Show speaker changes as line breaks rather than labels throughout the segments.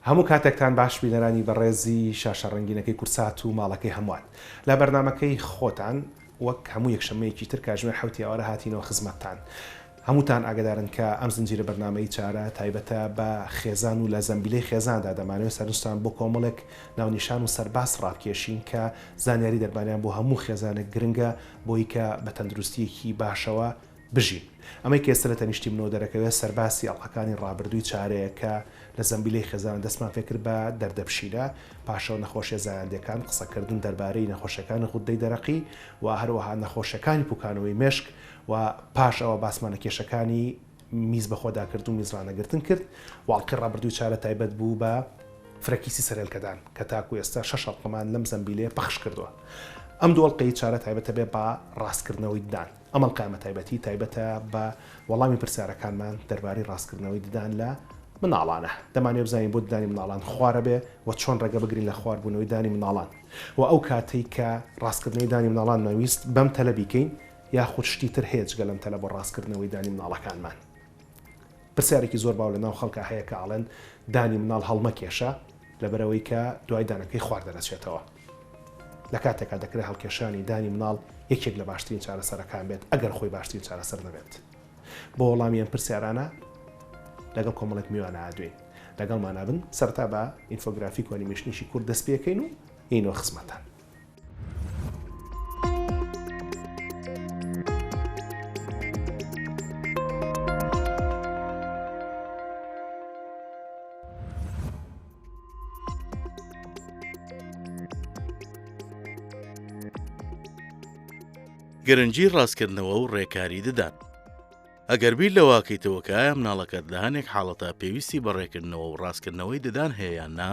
هەموو کاتێکتان باش بینەرانی بەڕێزی شاشە ڕەنگینەکەی کورسات و ماڵەکەی هەمووان. لە بەرنامەکەی خۆتان وەک هەموو یەکشەممەیەکی تر کاتژمێر حەوتی ئێوارە هاتینەوە خزمەتتان. هەمووتان ئاگەدارن کە ئەم زنجیرە بەرنامەی چارە تایبەتە بە خێزان و لە زەمبیلەی خێزاندا دەمانەوێت سەرنجتان بۆ کۆمەڵێک ناونیشان و سەرباس ڕابکێشین کە زانیاری دەرباریان بۆ هەموو خێزانێک گرنگە بۆی کە بە تەندروستیەکی باشەوە بژین. ئەمەی کە ئێستا لە تەنیشتی منەوە دەرەکەوێت سەرباسی ئەڵقەکانی ڕابردووی چارەیە کە لە زەمبیلەی خێزانە دەستمان پێکرد بە دەردەپشیلە، پاشەوە نەخۆشیە زایەندیەکان، قسەکردن دەربارەی نەخۆشیەکانی غوددەی دەرەقی و هەروەها نەخۆشیەکانی پوکانەوەی مێشک و پاش ئەوە باسمان لە کێشەکانی میز بەخۆداکردن و میز ڕانەگرتن کرد و ئەڵقەی ڕابردووی چارە تایبەت بوو بە فرەکیسی سەرهێلکەدان کە تاکو ئێستا شەش ئەڵقەمان لەم زەمبیلەیە پەخش کردووە. ئەم دوو ئەڵقەی چارە تایبەتە بێ بە ڕاستکردنەوەی ددان. ئەم ئەڵقەیە تایبەتی تایبەتە بە وەڵامی پرسیارەکانمان دەربارەی ڕاستکردنەوەی ددان لە مناڵانە. دەمانەوێت بزانین بۆ ددانی مناڵان خوارە بێ و چۆن ڕێگە بگرین لە خواربوونەوەی دانی مناڵان و ئەو کاتەی کە ڕاستکردنەوەی دانی مناڵانمان ویست بەم تەلە بیکەین یاخود شتی تر هەیە جگە لەم تەلە بۆ ڕاستکردنەوەی دانی مناڵەکانمان. پرسیارێکی زۆر باو لەناو خەڵکا هەیە کە ئەڵێن دانی مناڵ هەڵمەکێشە لەبەرئەوەی کە دوای دانەکەی خوار دەرەچێتەوە. لە کاتێکا دەکرێت هەڵکێشانی دانی مناڵ یەکێک لە باشترین چارەسەرەکان بێت ئەگەر خۆی باشترین چارەسەر نەبێت. بۆ وەڵامی ئەم پرسیارانە لەگەڵ کۆمەڵێک میوانە ئادوێین. لەگەڵمانا بن. سەرەتا بە ئینفۆگرافیک و ئەنیمەیشنێکی کورت دەست پێکەین و یەینەوە خزمەتان.
گرنگی ڕاستکردنەوە و ڕێکاری ددان ئەگەر بیر لەوەکەیتەوە کە ئایا مناڵەکەت لە هەنێک حاڵەتا پێویستی بە ڕێکردنەوە و ڕاستکردنەوەی ددان هەیە یان نا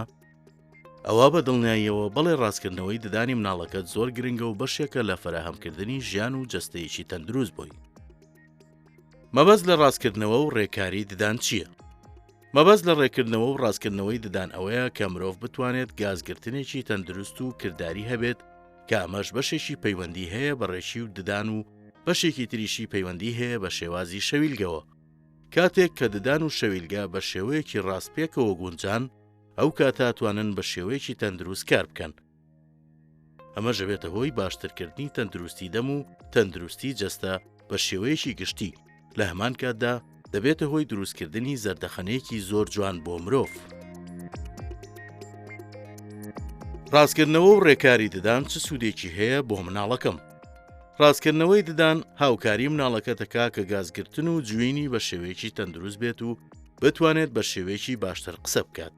ئەوا بە دڵنیاییەوە بەڵێ ڕاستکردنەوەی ددانی مناڵەکەت زۆر گرنگە و بەشێکە لە فەراهەمکردنی ژیان و جەستەیەکی تەندروست بۆی. مەبەست لە ڕاستکردنەوە و ڕێکاری ددان چییە؟ مەبەست لە ڕێکردنەوە و ڕاستکردنەوەی ددان ئەوەیە کە مرۆڤ بتوانێت گازگرتنێکی تەندروست و کرداری هەبێت کە ئەمەش بەشێکی پەیوەندی هەیە بە ڕێکی و ددان و بەشێکی تریشی پەیوەندی هەیە بە شێوازی شەویلگەوە. کاتێک کە ددان و شەویلگە بە شێوەیەکی ڕاست پێکەوە گونجان، ئەو کاتە ئەتوانن بە شێوەیەکی تەندروست کار بکەن. ئەمەش ئەبێتە هۆی باشترکردنی تەندروستی دەم و تەندروستی جەستە بە شێوەیەکی گشتی، لە هەمان کاتدا دەبێتە هۆی دروستکردنی زەردەخەنەیەکی زۆر جوان بۆ مرۆڤ. ڕاستکردنەوە و ڕێکاری ددان چ سوودێکی هەیە بۆ مناڵەکەم؟ ڕاستکردنەوەی ددان هاوکاری مناڵەکە دەکا کە گازگرتن و جوینی بە شێوەیەکی تەندروست بێت و بتوانێت بە شێوەیەکی باشتر قسە بکات.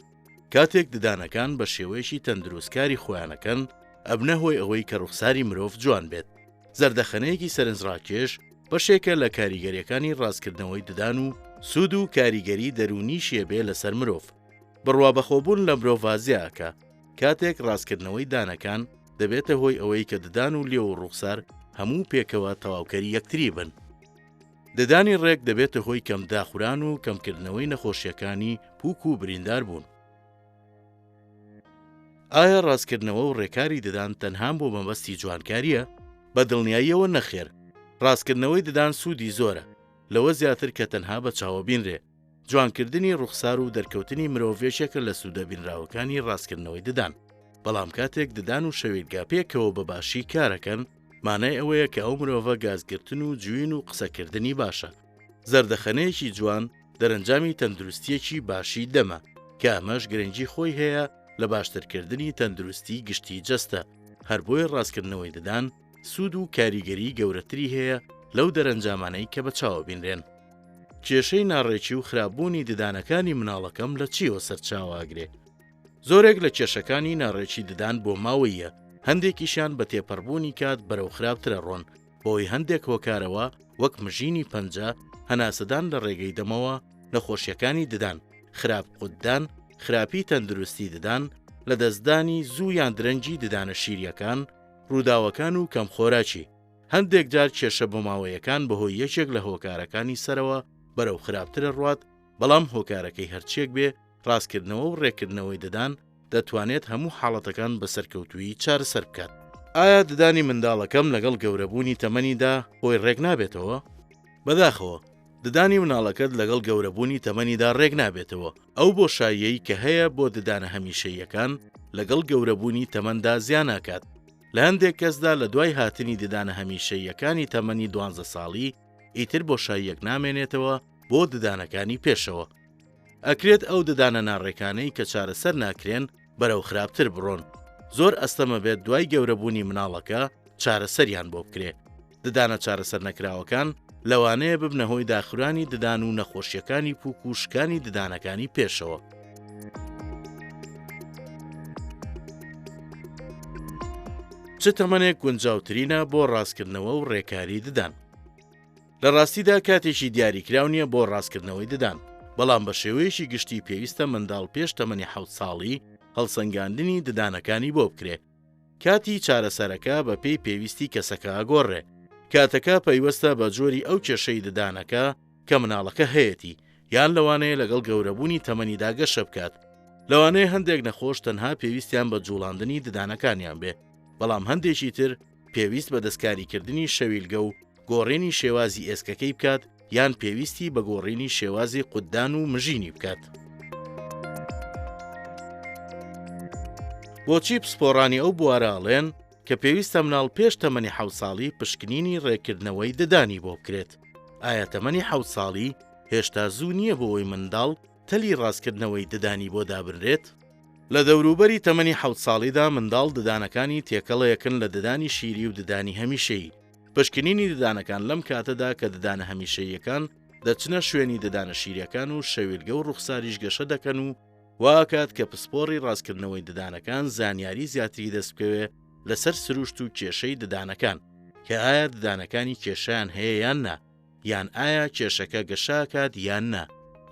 کاتێک ددانەکان بە شێوەیەکی تەندروست کاری خۆیانەکەن، ئەبنە هۆی ئەوەی کە ڕوخساری مرۆڤ جوان بێت. زەردەخەنەیەکی سەرنجڕاکێش بەشێکە لە کاریگەریەکانی ڕاستکردنەوەی ددان و سوود و کاریگەری دەروونیشی ئەبێ لەسەر مرۆڤ. بڕوابەخۆبوون لە مرۆڤا زیا ئەکا. کاتێک ڕاستکردنەوەی دانەکان دەبێتە هۆی ئەوەی کە ددان و لێو و ڕوخسار هەموو پێکەوە تەواوکەری یەکتری بن. ددانی ڕێک دەبێتە هۆی کەم داخوران و کەمکردنەوەی نەخۆشیەکانی پوک و بریندار بوون. ئایا ڕاستکردنەوە و ڕێکاری ددان تەنها بۆ مەبەستی جوانکارییە؟ بە دڵنیاییەوە نەخێر. ڕاستکردنەوەی ددان سوودی زۆرە، لەوە زیاتر کە تەنها بە چاوە بینرێ. جوانکردنی ڕوخسار و دەرکەوتنی مرۆڤ یەکێکە لە سوودە بینراوەکانی ڕاستکردنەوەی ددان، بەڵام کاتێک ددان و شەویلگە پێکەوە بە باشی کارەکەن، مانای ئەوەیە کە ئەو مرۆڤە گازگرتن و جوین و قسەکردنی باشە. زەردەخەنەیەکی جوان دەرەنجامی تەندروستییەکی باشی دەمە، کە ئەمەش گرنگی خۆی هەیە لە باشترکردنی تەندروستی گشتی جەستە، هەر بۆیە ڕاستکردنەوەی ددان سوود و کاریگەری گەورەتری هەیە لەو دەرەنجامانەی کە بە چاوە بینرێن. کێشەی ناڕێکی و خراپبوونی ددانەکانی مناڵەکەم لە چییەوە سەرچاوە ئەگرێ؟ زۆرێک لە کێشەکانی ناڕێکی ددان بۆماوەییە، هەندێکیشیان بە تێپەڕبوونی کات بەرەو خراپتر ئەڕۆن، بەهۆی هەندێک هۆکارەوە وەک مژینی پەنجە، هەناسەدان لە ڕێگەی دەمەوە، نەخۆشیەکانی ددان، خراپ قوتدان، خراپی تەندروستی ددان، لەدەستدانی زوو یان درەنگی ددانە شیرییەکان، ڕووداوەکان و کەمخۆراکی. هەندێک جار کێشە بۆماوەیەکان بەهۆی یەکێک لە هۆکارەکانی سەرەوە بەرەو خراپتر ئەڕوات، بەڵام هۆکارەکەی هەرچیەک بێ، ڕاستکردنەوە و ڕێککردنەوەی ددان دەتوانێت هەموو حاڵەتەکان بە سەرکەوتوویی چارەسەر بکات. ئایا ددانی منداڵەکەم لەگەڵ گەورەبوونی تەمەنیدا خۆی ڕێک نابێتەوە؟ بەداخەوە. ددانی مناڵەکەت لەگەڵ گەورەبوونی تەمەنیدا ڕێک نابێتەوە، ئەو بۆشاییەی کە هەیە بۆ ددانە هەمیشەییەکان لەگەڵ گەورەبوونی تەمەندا زیاناکات. لە هەندێک کەسدا لە دوای هاتنی ددانە هەمیشەییەکانی تەمەنی دوانزە ساڵی ئیتر بۆشاییەک نامێنێتەوە بۆ ددانەکانی پێشەوە. ئەکرێت ئەو ددانە ناڕێکانەی کە چارەسەر ناکرێن بەرەو خراپتر بڕۆن. زۆر ئەستەمە بێت دوای گەورەبوونی مناڵەکە چارەسەریان بۆ بکرێ. ددانە چارەسەرنەکراوەکان لەوانەیە ببنە هۆی داخورانی ددان و نەخۆشیەکانی پوک و شکانی ددانەکانی پێشەوە. چ تەمەنێک گونجاوترینە بۆ ڕاستکردنەوە و ڕێکاری ددان؟ لە ڕاستیدا کاتێکی دیاریکراو نییە بۆ ڕاستکردنەوەی ددان، بەڵام بە شێوەیەکی گشتی پێویستە منداڵ پێش تەمەنی حەوت ساڵی هەڵسەنگاندنی ددانەکانی بۆ بکرێ. کاتی چارەسەرەکە بە پێی پێویستی کەسەکە ئەگۆڕێ. کاتەکە پەیوەستە بە جۆری ئەو کێشەی ددانەکە کە مناڵەکە هەیەتی، یان لەوانەیە لەگەڵ گەورەبوونی تەمەنیدا گەشە بکات. لەوانەیە هەندێک نەخۆش تەنها پێویستیان بە جوڵاندنی ددانەکانیان بێ، بەڵام هەندێکی تر پێویست بە دەستکاریکردنی شەویلگە و گۆڕینی شێوازی ئێسکەکەی بکات یان پێویستی بە گۆڕینی شێوازی قوتدان و مژینی بکات. بۆچی پسپۆڕانی ئەو بوارە ئەڵێن کە پێویستە مناڵ پێش تەمەنی حەوت ساڵی پشکنینی ڕێککردنەوەی ددانی بۆ بکرێت؟ ئایا تەمەنی حەوت ساڵی هێشتا زوو نییە بۆ ئەوەی منداڵ تەلی ڕاستکردنەوەی ددانی بۆ دابنرێت؟ لە دەوروبەری تەمەنی حەوت ساڵیدا منداڵ ددانەکانی تێکەڵەیەکن لە ددانی شیری و ددانی هەمیشەیی. پشکنینی ددانەکان لەم کاتەدا کە ددانە هەمیشەییەکان دەچنە شوێنی ددانە شیریەکان و شەویلگە و ڕوخساریش گەشە دەکەن و واکات کە پسپۆڕی ڕاستکردنەوەی ددانەکان زانیاری زیاتری دەست بکەوێ لەسەر سروشت و کێشەی ددانەکان کە ئایا ددانەکانی کێشەیان هەیە یان نا. یان ئایا کێشەکە گەشەکات یان نا،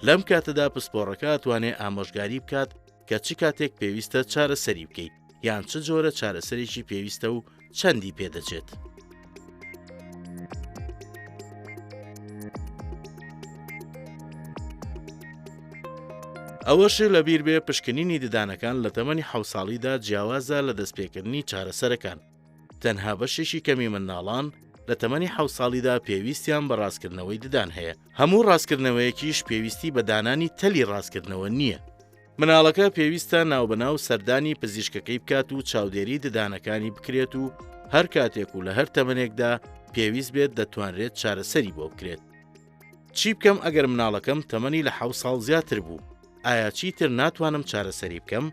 لەم کاتەدا پسپۆڕەکە ئەتوانێ ئامۆژگاری بکات کە چ کاتێک پێویستە چارەسەری بکەیت یان چ جۆرە چارەسەرێکی پێویستە و چەندی پێدەچێت. ئەوەشێ لەبیر بێ پشکنینی ددانەکان لە تەمەنی حەوت ساڵیدا جیاوازە لە دەستپێکردنی چارەسەرەکان. تەنها بەشێکی کەمی منداڵان لە تەمەنی حەوت ساڵیدا پێویستیان بە ڕاستکردنەوەی ددان هەیە، هەموو ڕاستکردنەوەیەکیش پێویستی بە دانانی تەلی ڕاستکردنەوە نییە. مناڵەکە پێویستە ناوبەناو سەردانی پزیشکەکەی بکات و چاودێری ددانەکانی بکرێت و هەر کاتێک و لە هەر تەمەنێکدا پێویست بێت دەتوانرێت چارەسەری بۆ بکرێت. چی بکەم ئەگەر مناڵەکەم تەمەنی لە حەوت ساڵ زیاتر بوو؟ ئایا چیتر ناتوانم چارەسەری بکەم؟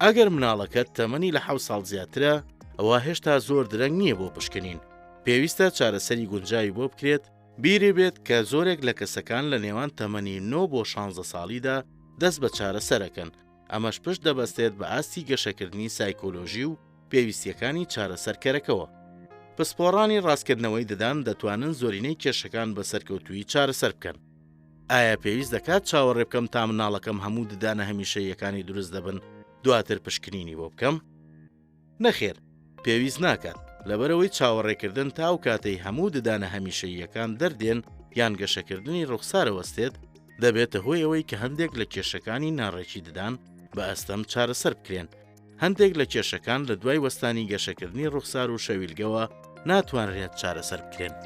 ئەگەر مناڵەکەت تەمەنی لە حەوت ساڵ زیاترە، ئەوا هێشتا زۆر درەنگ نییە بۆ پشکنین، پێویستە چارەسەری گونجاوی بۆ بکرێت، بیری بێت کە زۆرێک لە کەسەکان لە نێوان تەمەنی نۆ بۆ شانزە ساڵیدا دەست بە چارەسەرەکەن، ئەمەش پشت دەبەستێت بە ئاستی گەشەکردنی سایکۆلۆژی و پێویستییەکانی چارەسەرکەرەکەوە. پسپۆڕانی ڕاستکردنەوەی ددان دەتوانن زۆرینەی کێشەکان بە سەرکەوتوویی چارەسەر بکەن. ئایا پێویست دەکات چاوەڕێ بکەم تا منداڵەکەم هەموو ددانە هەمیشەییەکانی دروست دەبن دواتر پشکنینی بۆ بکەم؟ نەخێر، پێویست ناکات، لەبەرئەوەی چاوەڕێکردن تا ئەو کاتەی هەموو ددانە هەمیشەییەکان دەردێن یان گەشەکردنی ڕوخسار ئەوەستێت، دەبێتە هۆی ئەوەی کە هەندێک لە کێشەکانی ناڕێکی ددان بە ئەستەم چارەسەر بکرێن. هەندێک لە کێشەکان لە دوای وەستانی گەشەکردنی ڕوخسار و شەویلگەوە ناتوانرێت چارەسەر بکرێن.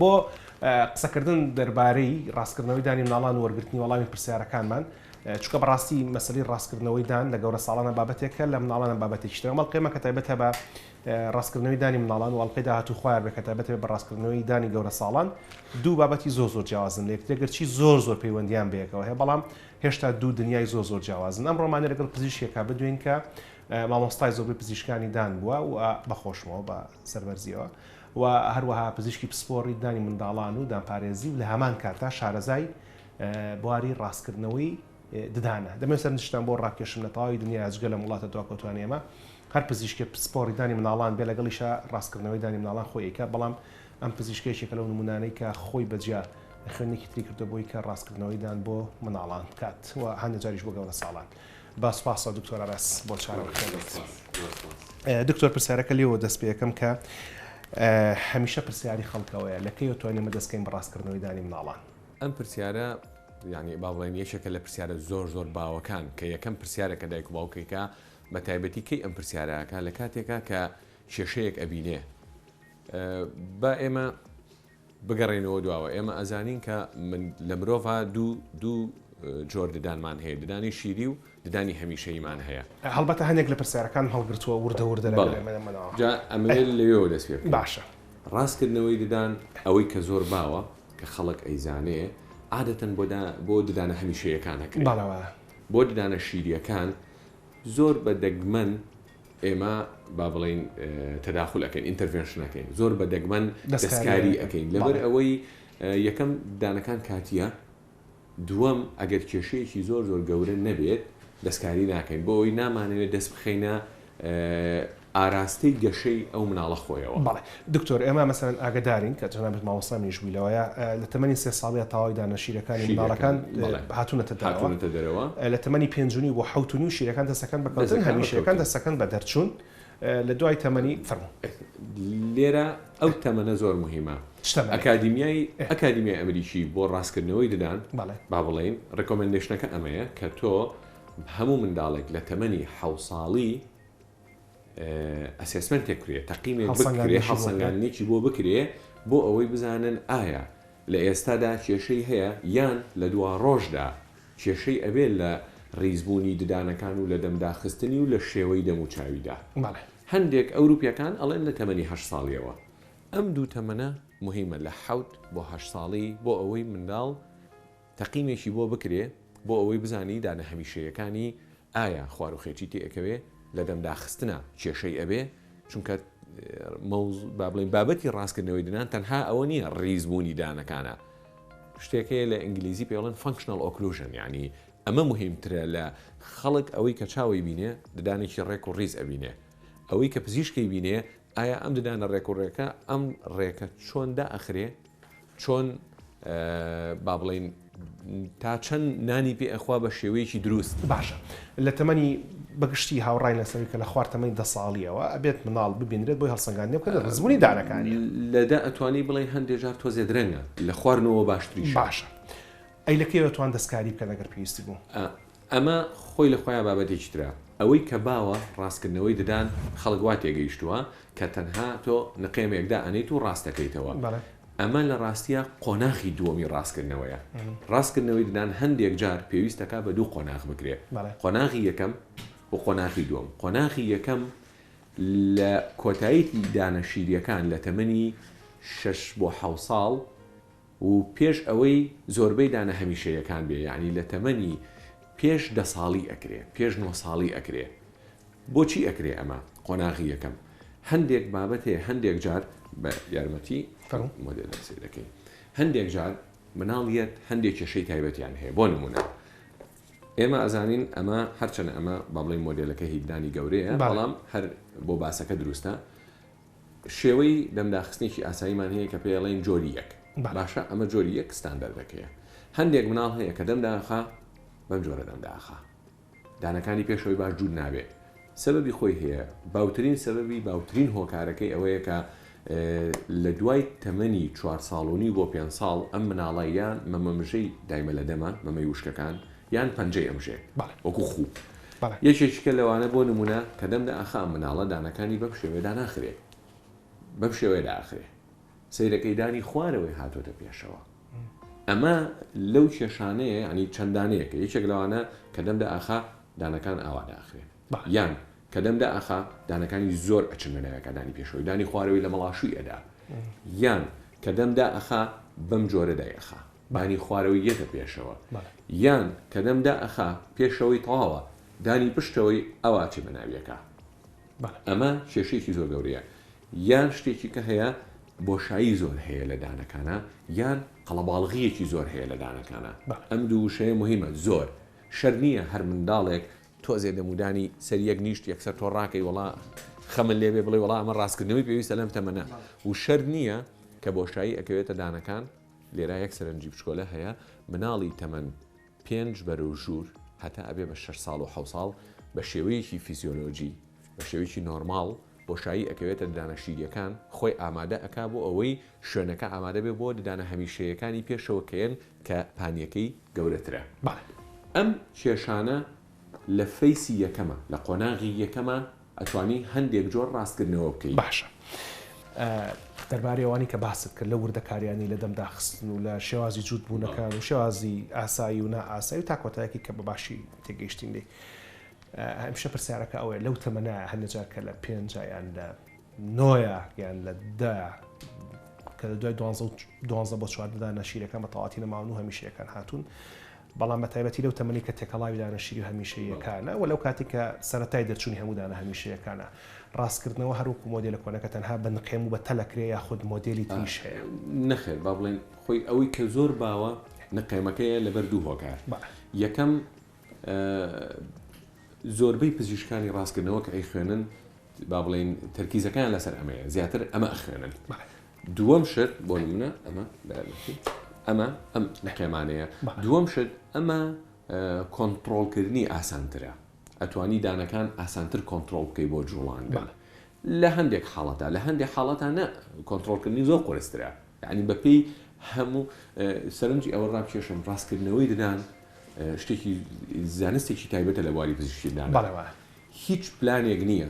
بۆ قسەکردن دەربارەی ڕاستکردنەوەی دانی مناڵان و وەرگرتنی وەڵامی پرسیارەکانمان، چونکە بەڕاستی مەسەلەی ڕاستکردنەوەی دان لە گەورە ساڵانە بابەتێکە لە مناڵانە بابەتێکی ترە. ئەم ئەڵقەیەمە کە تایبەتە بە ڕاستکردنەوەی دانی مناڵان و ئەڵقەی داهاتوو خوایار بێ کە تایبەتە بە ڕاستکردنەوەی دانی گەورە ساڵان، دوو بابەتی زۆر زۆر جیاوازن لە یەکتری گەرچی زۆر زۆر پەیوەندیان بەیەکەوە هەیە بەڵام هێشتا دوو دنیای زۆر زۆر جیاوازن. ئەمڕۆمانە لەگەڵ پزیشکێکا بدوێین کە مامۆستای زۆربەی پزیشکانی دان بووە و بەخۆشمەوە بە سەربەرزیەوە و هەروەها پزیشکی پسپۆڕی ددانی منداڵان و دانپارێزی و لە هەمان کاتدا شارەزای بواری ڕاستکردنەوەی ددانە. دەمەوێت سەرنجتان بۆ ڕابکێشم لە تەواوی دنیا جگە لەم وڵاتە دواکەوتوانەی ئێمە هەر پزیشکێک پسپۆڕی دانی منداڵان بێ لەگەڵیشا ڕاستکردنەوەی دانی منداڵان خۆی ئەیکات بەڵام ئەم پزیشکە یەکێکە لەو نمونانەی کە خۆی بەجیا خوێندنێکی تری کردووە بۆی کە ڕاستکردنەوەی دان بۆ منداڵان بکات و هەندێک جاریش بۆ گەورە ساڵان. بە سوپاسەوە دکتۆر ئاراس بۆ چارەوەکەت. دکتۆر پرسیارەکە لێوە دەست پێ ئەکەم کە. هەمیشە پرسیاری خەڵک ئەوەیە لە کەیەوە توانین ئێمە دەست کەین بە ڕاستکردنەوەی دانی مناڵان؟
ئەم پرسیارە یانی با بڵێین یەکێکە لە پرسیارە زۆر زۆر باوەکان کە یەکەم پرسیارە کە دایک و باوک ئەیکا بە تایبەتی کەی ئەم پرسیارە ئەکا لە کاتێکا کە کێشەیەک ئەبینێ با ئێمە بگەڕێینەوە دواوە ئێمە ئەزانین کە من لە مرۆڤا دوو دوو جۆر ددانمان هەیە ددانی شیری و ددانی هەمیشەییمان هەیە.
هەڵبەتە هەنێک لە پرسیارەکانم هەڵگرتووە وردە وردە لەگەڵ
بەڵێ
ئێمە دەمەنەوە.
جا ئەمەوێت لەوێوە دەست پێ بکەین.
باشە.
ڕاستکردنەوەی ددان ئەوەی کە زۆر باوە کە خەڵک ئەیزانێ عادەتەن بۆ دا بۆ ددانە هەمیشەیەکان ئەکرێ.
بەڵێ وایە.
بۆ ددانە شیرییەکان زۆر بە دەگمەن ئێمە با بڵێین تەداخول ئەکەین intervention ئەکەین زۆر بە دەگمەن دەستکاری ئەکەین لەبەر ئەوەی یەکەم ددانەکان کاتیە دووەم ئەگەر کێشەیەکی زۆر زۆر گەورە نەبێت دەستکاری ناکەین بۆ ئەوەی نامانەوێت دەست بخەینە ئاراستەی گەشەی ئەو مناڵە خۆیەوە.
بەڵێ دکتۆر ئێمە مەسەلەن ئاگەدارین کە جەنابت مامۆستا منیش بووی لەوەیە لە تەمەنی سێ ساڵیە تەواوی دانە شیرەکانی منداڵەکان هاتوونەتە دەرەوە لە تەمەنی پێنج و نیو بۆ حەوت و نیو شیرەکان دەستەکەن بە کەوتن هەمیشەکان دەستەکەن بە دەرچوون لە دوای تەمەنی فەرموو.
لێرە ئەو تەمەنە زۆر موهیمە ئەکادیمیای ئەکادیمیای ئەمریکی بۆ ڕاستکردنەوەی ددان با بڵێین recommendation ەکە ئەمەیە کە تۆ هەموو منداڵێک لە تەمەنی حەو ساڵی assessment ێک کرێ تەقیمێک بکرێ هەڵسەنگاندنێکی بۆ بکرێ بۆ ئەوەی بزانن ئایا لە ئێستادا کێشەی هەیە یان لە دوا ڕۆژدا کێشەی ئەبێ لە ڕیزبوونی ددانەکان و لە دەم داخستنی و لە شێوەی دەم و چاویدا. هەندێک ئەوروپیەکان ئەڵێن لە تەمەنی هەشت ساڵیەوە. ئەم دوو تەمەنە موهیمە لە حەوت بۆ هەشت ساڵی بۆ ئەوەی منداڵ تەقیمێکی بۆ بکرێ بۆ ئەوەی بزانی دانە هەمیشەیەکانی ئایا خواروخێچی تێ ئەکەوێ لە دەم داخستنا کێشەی ئەبێ چونکە با بڵێین بابەتی ڕاستکردنەوەی ددان تەنها ئەوە نییە ڕیزبوونی دانەکانە شتێک هەیە لە ئینگلیزی پێڵێن functional occlusion یعنی ئەمە مهمترە لە خەڵک ئەوەی کە چاوەی بینێ ددانێکی ڕێک و ڕیز ئەبینێ ئەوەی کە پزیشکەی بینێ ئایا ئەم ددانە ڕێک و ڕێکە ئەم ڕێکە چۆن دائەخرێ چۆن با بڵێین تا چەند نانی پێ ئەخوا بە شێوەیەکی دروست.
باشە لە تەمەنی بە گشتی هاوڕاین لەسەر کە لە خوار تەمەنی دە ساڵیەوە ئەبێت مناڵ ببینرێت بۆی هەڵسەنگاندنی بکەن لە ڕزبوونی دانەکانی.
لە دە ئەتوانی بڵێی هەندێ جار تۆزێ درەنگە لە خوار نۆوە باشتریشە.
باشە ئەی لە کەیەوە توان دەستکاری بکەن ئەگەر پێویستی بوو؟
ئەمە خۆی لە خۆیا بابەتێکی ترە. ئەوەی کە باوە ڕاستکردنەوەی ددان خەڵک وا تێگەیشتووە کە تەنها تۆ نقێمێک دائەنێیت و ڕاست دەکەیتەوە. ئەمە لە ڕاستیا قۆناغی دووەمی ڕاستکردنەوەیە. ڕاستکردنەوەی ددان هەندێک جار پێویست دەکا بە دوو قۆناغ بکرێ. قۆناغی یەکەم و قۆناغی دووەم. قۆناغی یەکەم لە کۆتایی دانە شیرییەکان لە تەمەنی شەش بۆ حەوت ساڵ و پێش ئەوەی زۆربەی دانە هەمیشەیەکان بێ یانی لە تەمەنی پێش دە ساڵی ئەکرێ پێش نۆ ساڵی ئەکرێ بۆچی ئەکرێ ئەمە قۆناغی یەکەم هەندێک بابەت هەیە هەندێک جار بە یارمەتی مۆدێل سەیر دەکەین هەندێک جار مناڵ یەت هەندێک کێشەی تایبەتیان هەیە بۆ نمونە ئێمە ئەزانین ئەمە هەرچەنە ئەمە با بڵێین مۆدێلەکە هی ددانی گەورەیە بەڵام هەر بۆ باسەکە دروستە شێوەی دەمداخستنێکی ئاساییمان هەیە کە پێی ئەڵێن جۆری یەک باشە ئەمە جۆری یەک ستاندەردەکەیە هەندێک مناڵ هەیە کە دەم داخا بەم جۆرە دەم داخا دانەکانی پێشەوەی باش جووت نابێ سەبەبی خۆی هەیە باوترین سەبەبی باوترین هۆکارەکەی ئەوەیە کە لە دوای تەمەنی چوار ساڵ و نیو بۆ پێ ساڵ ئەم مناڵە یان مەمەمژەی دایمە لە دەمە مەمەی وشکەکان یان پەنجەی ئەمژێ وەکو خوو یەکێکیکە لەوانە بۆ نمونە کە دەم دائەخا ئەم مناڵە دانەکانی بەم شێوەیە داناخرێ بەم شێوەیە دائەخرێ سەیرەکەی دانی خوارەوەی هاتۆتە پێشەوە ئەمە لەو کێشانەیە ینی چەندانەیەکە یەکێک لەوانە کە دەم دائەخا دانەکان ئاوا داخرێ یان کە دەم دائەخا دانەکانی زۆر ئەچن بە ناوێکا دانی پێشەوەی دانی خوارەوەی لە مەڵاشووی ئەدا یان کە دەم دائەخا بەم جۆرە دای ئەخا دانی خوارەوەی یەتە پێشەوە یان کە دەم دائەخا پێشەوەی تەواوە دانی پشتەوەی ئەوا ئەچێ بە ناویەکا ئەمە کێشەیەکی زۆر گەورەیە یان شتێکی کە هەیە بۆشایی زۆر هەیە لە دانەکانە یان قەڵەباڵغیەکی زۆر هەیە لە دانەکانە ئەم دوو وشەیە مهمە زۆر شەر نییە هەر منداڵێک تۆزێ دەمودانی سەر یەک نیشت یەکسەر تۆ ڕاکەی وەڵا خەمن لێبێ بڵێ وەڵا ئەمە ڕاستکردنەوەی پێویستە لەم تەمەنە و شەر نییە کە بۆشایی ئەکەوێتە دانەکان لێرا یەک سەرنجی بچکۆلە هەیە، مناڵی تەمەن پێنج بەرەو ژوور هەتا ئەبێ بە شەش ساڵ و حەو ساڵ بە شێوەیەکی فیزیۆلۆجی بە شێوەیەکی نۆرماڵ. بۆشایی ئەکەوێتە ددانە شیریەکان خۆی ئامادە ئەکا بۆ ئەوەی شوێنەکە ئامادە بێ بۆ ددانە هەمیشەیەکانی پێشەوە کەیەن کە پانیەکەی گەورەترە.
بەڵێ.
ئەم کێشانە لە phase ی یەکەمە، لە قۆناغی یەکەمە ئەتوانی هەندێک جۆر ڕاستکردنەوە بکەی.
باشە دەربارەی ئەوانەی کە باست کرد لەو وردەکاریانەی لە دەم داخستن و لە شێوازی جووت بوونەکان و شێوازی ئاسایی و نائاسایی و تا کۆتایەکی کە بە باشی تێگەیشتین لێی هەمیشە پرسیارەکە ئەوەیە لەو تەمەنە هەندێک جار کە لە پێنجا یان لە نۆیە یان لە دە کە لە دوای دوانزە بۆ چواردەدا نەشیرەکان بە تەواتی نەماون و هەمیشەیەکان هاتوون بەڵام بە تایبەتی لەو تەمەنی کە تێکەڵاوی دانە شیری و هەمیشەیەکانە و لەو کاتی کە سەرەتای دەرچوونی هەموو دانە هەمیشەیەکانە ڕاستکردنەوە هەروەکو مۆدێلە کۆنەکە تەنها بە نقێم و بە تەلەکرێ یاخود مۆدێلی تریش هەیە؟
نەخێر با بڵێین خۆی ئەوەی کە زۆر باوە نقێمەکەیە لەبەر دوو هۆکار یەکەم زۆربەی پزیشکانی ڕاستکردنەوە کە ئەیخوێنن با بڵێین تەرکیزەکەیان لەسەر ئەمەیە زیاتر ئەمە ئەخوێنن دووەم شت بۆ نمونە ئەمە ئەمە ئەم نقێمانەیە دووەم شت ئەمە کۆنتترۆلکردنی ئاسانترە ئەتوانی دانەکان ئاسانتر کۆنتترۆل بکەی بۆ جوڵاندن لە هەندێک حاڵەتە لە هەندێک حاڵەتە نە کۆنتترۆلکردنی زۆر قورسترە یعنی بەپێی هەموو سەرنجی ئەوە ڕابکێشم ڕاستکردنەوەی ددان شتێکی زانستێکی تایبەتە لە بواری پزیشکی ددان هیچ پلانێک نییە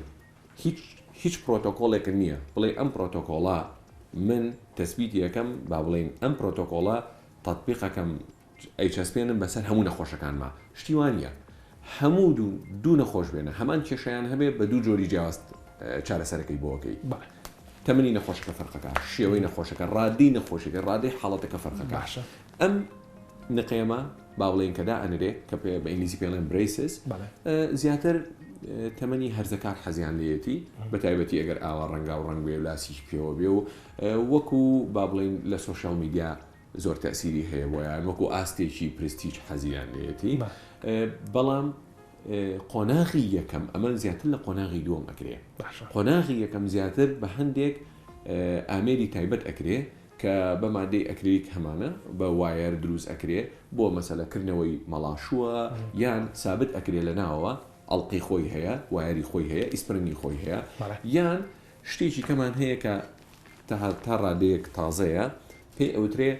هیچ هیچ پرۆتۆکۆڵێکت نییە بڵێ ئەم پرۆتۆکۆڵە من تەسبیتی ئەکەم با بڵێین ئەم پرۆتۆکۆڵە تەتبیق ئەکەم ئەیچەسپێنم بەسەر هەموو نەخۆشەکانما شتی وا نییە هەموو دوو دوو نەخۆش بێنە هەمان کێشەیان هەبێ بە دوو جۆری جیاواز چارەسەرەکەی بۆ ئەکەی تەمەنی نەخۆشەکە فەرقەکە شێوەی نەخۆشەکە ڕادەی نەخۆشیەکە ڕادەی حاڵەتەکە فەرقەکە
باشە
ئەم نقێمە با بڵێین کە دائەنرێ کە پێ بە ئینگلیزی پێڵێن braces زیاتر تەمەنی هەرزەکار حەزیان لێیەتی بە تایبەتی ئەگەر ئاوا ڕەنگا و ڕەنگ بێ و لاسیش پێوە بێ و وەکو با بڵێین لە social media زۆر تەسیری هەیە بۆیان وەکو ئاستێکی پرستیج حەزیان لێیەتی بەڵام قۆناغی یەکەم ئەمە زیاتر لە قۆناغی دووەم ئەکرێ قۆناغی یەکەم زیاتر بە هەندێک ئامێری تایبەت ئەکرێ کە بە مادەی ئەکریلیک هەمانە بە wire دروست ئەکرێ بۆ مەسەلە کردنەوەی مەڵاشووە یان سابت ئەکرێ لە ناوەوە ئەڵقەی خۆی هەیە wire ی خۆی هەیە ئیسپرنگی خۆی هەیە یان شتێکی کەمان هەیە کە تا ڕادەیەک تازەیە پێی ئەوترێ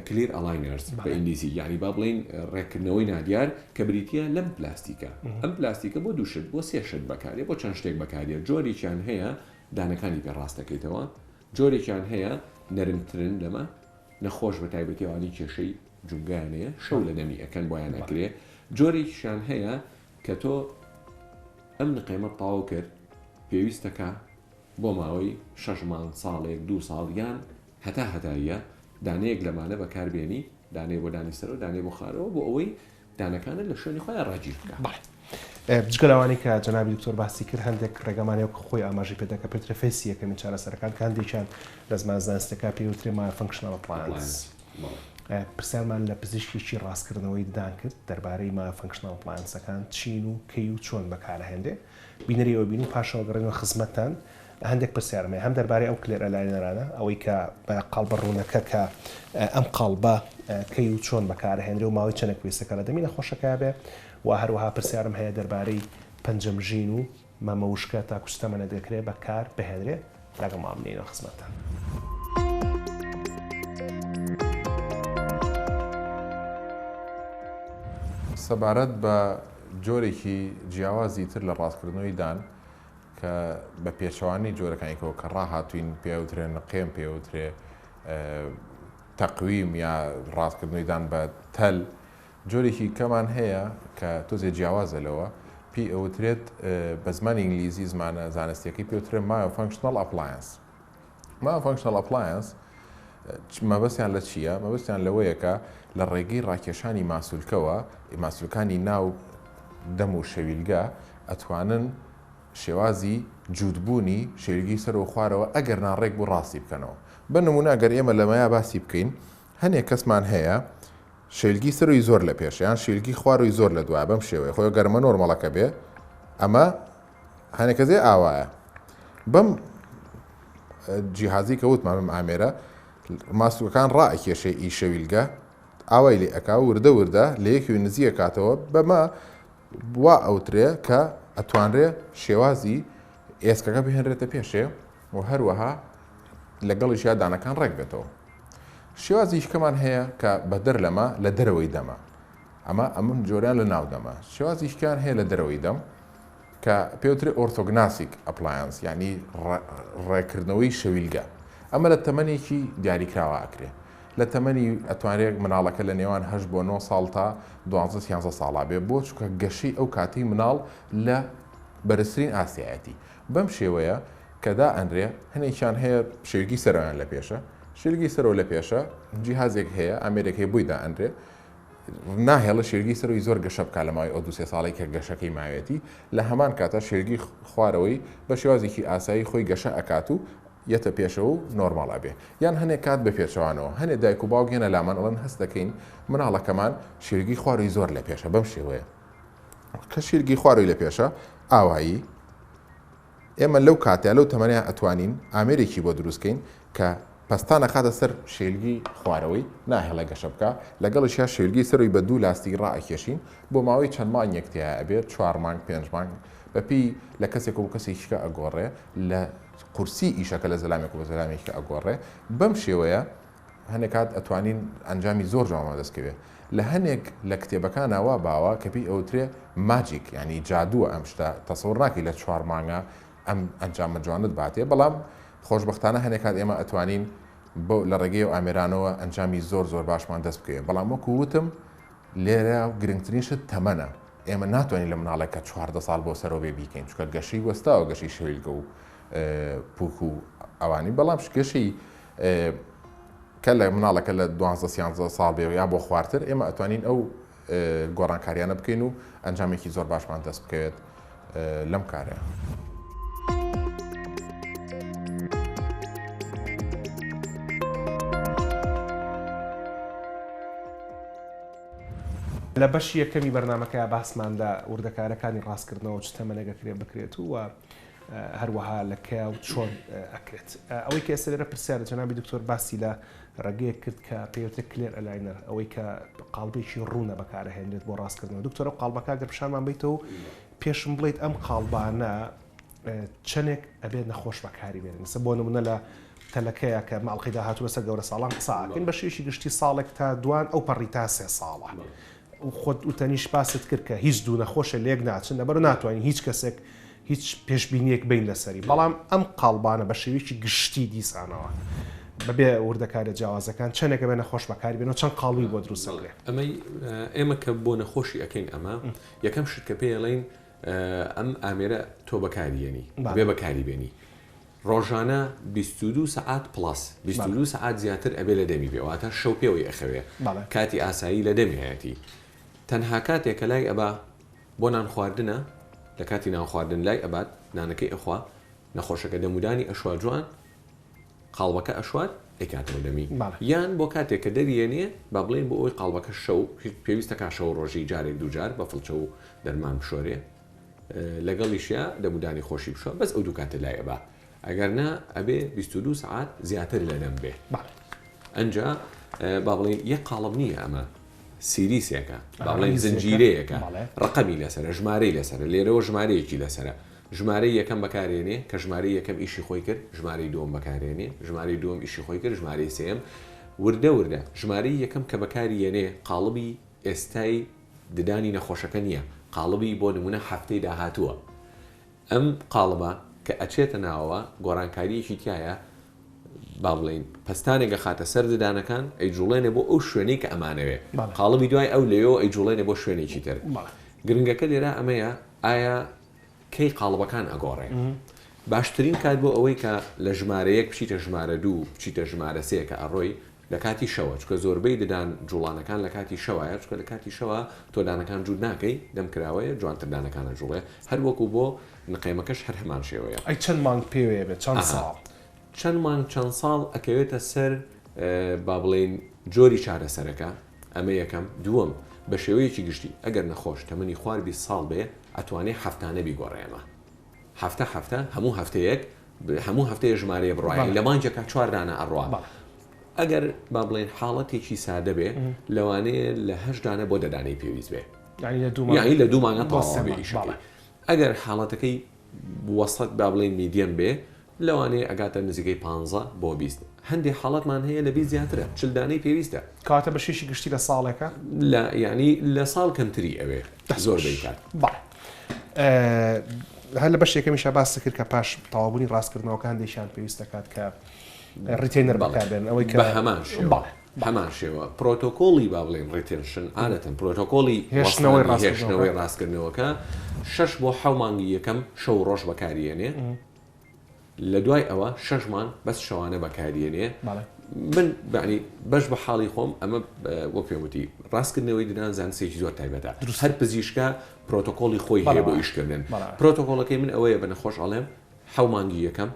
clear aligners بە ئینگلیزی یعنی با بڵین ڕێککردنەوەی نادیار کە بریتە لەم پلاستیکە ئەم پلاستیکە بۆ دوو شت بۆ سێ شت بەکارێ بۆ چەند شتێک بەکارێ جۆرێکیان هەیە دانەکانی پێ ڕاست دەکەیتەوە جۆرێکیان هەیە نەرمترن لەمە، نەخۆش بە تایبەتی ئەوانەی کێشەی جومگەیان هەیە شەو لە دەمی ئەکەن بۆیان ئەکرێ، جۆرێکیشیان هەیە کە تۆ ئەم نقێمەت تەواو کرد پێویستەکە بۆ ماوەی شەش مانگ ساڵێک دوو ساڵ یان هەتا هەتاییە دانەیەک لەمانە بەکاربێنی دانەیە بۆ دانی سەرەوە دانەیە بۆ خارەوە بۆ ئەوەی دانەکانت لە شوێنی خۆیان ڕاگیر بکا.
بەڵێ جگە لەوانەی کە جەنابی دکتۆر باسی کرد هەندێک ڕێگەمان هەیە وەک خۆی ئاماژەی پێ دەکات پێوترێ phase ی یەکەمی چارەسەرەکان کە هەندێکیان لە زمان زانستیەکە پێی وترێ myofunctional appliance پرسیارمان لە پزیشکێکی ڕاستکردنەوەی ددان کرد دەربارەی myofunctional appliance ەکان چین و کەی و چۆن بەکارەهێنرێ بینەری ئەوە بین و پاشەوە گەڕێنەوە خزمەتتان هەندێک پرسیارم هەیە هەم دەربارەی ئەو clear aligner انە ئەوەی کە بە قاڵبە ڕوونەکە کە ئەم قاڵبە کەی و چۆن بەکارەهێنرێ و ماوەی چەندێک پێویستەکە لە دەمی نەخۆشەکە بێ و هەروەها پرسیارم هەیە دەربارەی پەنجەمژین و مەمە وشکە تاکو چ تەمەنێک دەکرێ بەکار بهێنرێ لەگەڵ مام بنینەوە خزمەتتان.
سەبارەت بە جۆرێکی جیاوازی تر لە ڕاستکردنەوەی دان کە بە پێچەوانەی جۆرەکانی کەوە کە ڕاهاتوین پێوترێ نقێم پێوترێ تەقویم یا ڕاستکردنەوەی دان بە تەل جۆرێکی کەمان هەیە کە تۆزێ جیاوازە لەوە پێی ئەوترێت بە زمانی ئینگلیزی زمانە زانستیەکەی پێوترێ myofunctional appliance myofunctional appliance مەبەستیان لە چییە؟ مەبەستیان لەوەیە کە لە ڕێگەی ڕاکێشانی ماسولکەوە، ماسولکانی ناو دەم و شەویلگە ئەتوانن شێوازی جووتبوونی شەویلگەی سەرەوە و خوارەوە ئەگەر ناڕێک بوو ڕاستی بکەنەوە. بە نموونە ئەگەر ئێمە لەمەیا باسی بکەین هەنێک کەسمان هەیە شەویلگەی سەرەوەی زۆر لە پێشە یان شەویلگەی خوارەوەی زۆر لە دوایە بەم شێوەیە خۆی گەر ئەمە نۆرمەڵەکە بێ ئەمە هەنێک کەس هەیە ئاوایە بەم جیهازی کە وتمان بەم ئامێرە ماسولکەکان ڕائەکێشێ ئی شەویلگە ئاوای لێ ئەکا وردە وردە لە یەکی نزیک ئەکاتەوە بەمە وا ئەوترێ کە ئەتوانرێ شێوازی. ئێسکەکە بهێنرێتە پێشێ و هەروەها لەگەڵیشیا دانەکان ڕێک بێتەوە. شێوازی کەمان هەیە کە بەدەر لەمە لە دەرەوەی دەمە. ئەمە ئەمن جۆریان لە ناو دەمە. شێوازی کیان هەیە لە دەرەوەی دەم کە پێوترێ orthognathic appliance یعنی ڕێکردنەوەی شەویلگە. ئەمە لە تەمەنێکی دیاریکراوە ئەکرێ. لە تەمەنی ئەتوانرێ مناڵەکە لە نێوان هەشت بۆ نۆ ساڵ تا دوانزە سیانزە ساڵا بێ بۆ چونکە گەشەی ئەو کاتەی مناڵ لە بەرزترین ئاستیایەتی بەم شێوەیە کە دائەنرێ هەنێکیان هەیە شێوگی سەرەوەیان لە پێشە شێلگی سەرەوە لە پێشە جیهازێک هەیە ئامێرێک هەیە بۆی دائەنرێ ناهێڵە شێرگی سەرەوەی زۆر گەشە بکا لە ماوەی ئەو دوو سێ ساڵەی کە گەشەکەی ماوێتی لە هەمان کاتا شێرگی خوارەوەی بە شێوازێکی ئاسایی خۆی گەشە ئەکات و یەتە پێشەوە و نۆرماڵ ئەبێ یان هەنێک کات بە پێچەوانەوە هەنێ دایک و باوک یەنە لامان ئەڵێن هەست دەکەین مناڵەکەمان شیرگی خواروی زۆر لە پێشە بەم شێوەیە کە شیرگی خواروی لە پێشە ئاوایی ئێمە لەو کاتیا لەو تەمەنەیا ئەتوانین ئامێرێکی بۆ دروست کەین کە پەستان ئەخاتە سەر شێلگی خوارەوەی ناهێڵێ گەشە بکا لەگەڵیشیا شێلگی سەروی بە دوو لاستیک ڕائەکێشین بۆ ماوەی چەند مانگێک تیا ئەبێت چوار مانگ پێنج مانگ بەپێی لە کەسێک و بۆ کەسێکیکە ئەگۆڕێ لە قورسی ئیشەکە لە زەلامێک و بۆ زەلامێکیکە ئەگۆڕێ بەم شێوەیە هەنێک کات ئەتوانین ئەنجامی زۆر جوانمان دەست کەوێ لە هەنێک لە کتێبەکانا وا باوە کە پێی ئەوترێ magic یانی جادووە ئەم شتە تەسەور ناکەی لە چوار مانگا ئەم ئەنجامە جوانەت باتێ بەڵام خۆشبەختانە هەنێک کات ئێمە ئەتوانین بۆ لە ڕێگەی ئەو ئامێرانەوە ئەنجامی زۆر زۆر باشمان دەست بکەوێ بەڵام وەکو وتم لێرە گرنگترین شت تەمەنە ئێمە ناتوانین لە مناڵێک کە 14 ساڵ بۆ سەرەوە بێ بیکەین چونکە گەشەی وەستاوە گەشەی شەویلگە و پوک و ئەوانی بەڵام گەشەی کە لە مناڵەکە لە دوانزە سیانزە ساڵ بێ یا بۆ خوارتر ئێمە ئەتوانین ئەو گۆڕانکاریانە بکەین و ئەنجامێکی زۆر باشمان دەست بکەوێت لەم کارەیە.
لە بەشی یەکەمی بەرنامەکەیا باسمان لە وردەکارەکانی ڕاستکردنەوە چ تەمەنێک ئەکرێت بکرێت و هەروەها لە کەیا و چۆن ئەکرێت. ئەوەی کە ئێستا لێرە پرسیارە جەنابی دکتۆر باسی لە ڕێگەیەک کرد کە پێوترێت clear aligner ئەوەی کە قاڵبێکی ڕوونە بەکارەهێنرێت بۆ ڕاستکردنەوە دکتۆر ئەو قاڵبەکە گەر پیشانمان بیتەوە و پێشم بڵیت ئەم قاڵبانە چەندێک ئەبێت نەخۆش بەکاری بێنن سە بۆ نمونە لە تەلەکەیە کە ماڵقی داهاتوو لەسەر گەورە ساڵان قسە ئەکەین بە شێوەیەکی گشتی ساڵێک تا دوان ئەو پەڕی تا سێ ساڵە خۆت وتەنیش باست کرد کە هیچ دوو نەخۆشێ لێک ناچن لەبەر ناتوانین هیچ کەسێک هیچ پێشبینیەک بین لەسەری بەڵام ئەم قاڵبانە بە شێوەیەکی گشتی دیسانەوە بەبێ وردەکاریە جیاوازەکان چەندێکە بێ نەخۆش بەکاری بێنەوە چەند قاڵبی بۆ دروست ئەکرێ؟
ئەمەی ئێمە کە بۆ نەخۆشی ئەکەین ئەمە یەکەم شت کە پێی ئەڵێین ئەم ئامێرە تۆ بەکاری یەنی بێ بەکاری بێنی ڕۆژانە 22 سەعات plus 22 سەعات زیاتر ئەبێ لە دەمی بێ واتە شەو پێوەی ئەخەوێ کاتی ئاسایی لە دەمیایەتی تەنها کاتێک کە لای ئەبا بۆ نان خواردنە لە کاتی نان خواردن لای ئەبات نانەکەی ئەخوا نەخۆشەکە دەمودانی ئەشوا جوان قاڵبەکە ئەشوات ئەیکاتەوە دەمی یان بۆ کاتێک کە دەریێنێ با بڵێین بۆ ئەوەی قاڵبەکە شەو پێویستە کا شەو ڕۆژی جارێک دووجار بە فڵچە و دەرمان بشۆرێ لەگەڵیشیا دەمودانی خۆشی بشۆ بەس ئەو دوو کاتە لای ئەبا ئەگەر نا ئەبێ 22 سەعات زیاتر لە دەم بێ ئەنجا با بڵێین یەک قاڵب نییە ئەمە سیریسێکە با بڵێین زنجیرەیەکە ڕقەمی لەسەرە ژمارەی لەسەرە لێرەوە ژمارەیەکی لەسەرە ژمارەی یەکەم بەکارێنێ کە ژمارەی یەکەم ئیشی خۆی کرد ژمارەی دووەم بەکارێنێ ژمارەی دووەم ئیشی خۆی کرد ژمارەی سێیەم وردە وردە ژمارەی یەکەم کە بەکاری یەنێ قاڵبی ئێستای ددانی نەخۆشەکە نییە، قاڵبی بۆ نموونە هەفتەی داهاتووە. ئەم قاڵبە کە ئەچێتە ناوەوە گۆڕانکارییەکی تیایە، با بڵێین پەستانێک ئەخاتە سەر ددانەکان ئەیجوڵێنێ بۆ ئەو شوێنەی کە ئەمانەوێ. قاڵبی دوای ئەو لەوێوە ئەیجوڵێنێ بۆ شوێنێکی تر. گرنگەکە لێرە ئەمەیە ئایا کەی قاڵبەکان ئەگۆڕێ؟ باشترین کات بۆ ئەوەی کە لە ژمارە یەک بچیتە ژمارە دوو بچیتە ژمارە سێ کە ئەڕۆی لە کاتی شەوە چونکە زۆربەی ددان جوڵانەکان لە کاتی شەوایە چونکە لە کاتی شەوە تۆ دانەکان جووت ناکەی دەم کراوەیە جوانتر دانەکان ئەجوڵێ هەر وەکو بۆ نقێمەکەش هەر هەمان شێوەیە.
ئەی چەند مانگ پێوەیە بێت چەند ساڵ؟
چەند مانگ چەند ساڵ ئەکەوێتە سەر با بڵێین جۆری چارەسەرەکە ئەمە یەکەم دووەم بە شێوەیەکی گشتی ئەگەر نەخۆش تەمەنی خوار 20 ساڵ بێ ئەتوانێ هەفتانە بیگۆڕێ ئەمە هەفتە هەفتە هەموو هەفتەیەک هەموو هەفتەیە ژمارەیە بڕوا یانی لە مانگێکا چوار دانە ئەڕوا ئەگەر با بڵێن حاڵەتێکی سادە بێ لەوانەیە لە هەشت دانە بۆ دە دانەی پێویست بێ یانی لە دوو مانگە تەواو بێ ئیشەکەی ئەگەر حاڵەتەکەی. وەسەت با بڵێین medium بێ لەوانەیە ئەگاتە نزیکەی پانزە بۆ 20 هەندێ حاڵەتمان هەیە لە 20 زیاترە 40 دانەی پێویستە.
کەواتە بە شێشی گشتی لە ساڵێکە؟
لە یانی لە ساڵ کەمتری ئەوێ زۆربەی کات.
بەڵێ هەر لە بەشی یەکەمیشا باست کرد کە پاش تەواوبوونی ڕاستکردنەوەکە هەندێکیان پێویست دەکات کە retainer بەکاربێنن ئەوەی کە
بە هەمان شێوە.
بەڵێ.
هەمان شێوە پرۆتۆکۆڵی با بڵێین retention عادەتەن پرۆتۆکۆڵی
هێشتنەوەی
وەستانی هێشتنەوەی ڕاستکردنەوەکە شەش بۆ حەو مانگی یەکەم شەو و ڕۆژ بەکاریێنێ لە دوای ئەوە شەش مانگ بەس شەوانە بەکاریێنێ من بەعنی بەش بە حاڵی خۆم ئەمە وەک پێم وتی ڕاستکردنەوەی ددان زانستێکی زۆر تایبەتە هەر پزیشکە پرۆتۆکۆڵی خۆی هەیە بۆ ئیشکردن پرۆتۆکۆڵەکەی من ئەوەیە بە نەخۆش ئەڵێم حەو مانگی یەکەم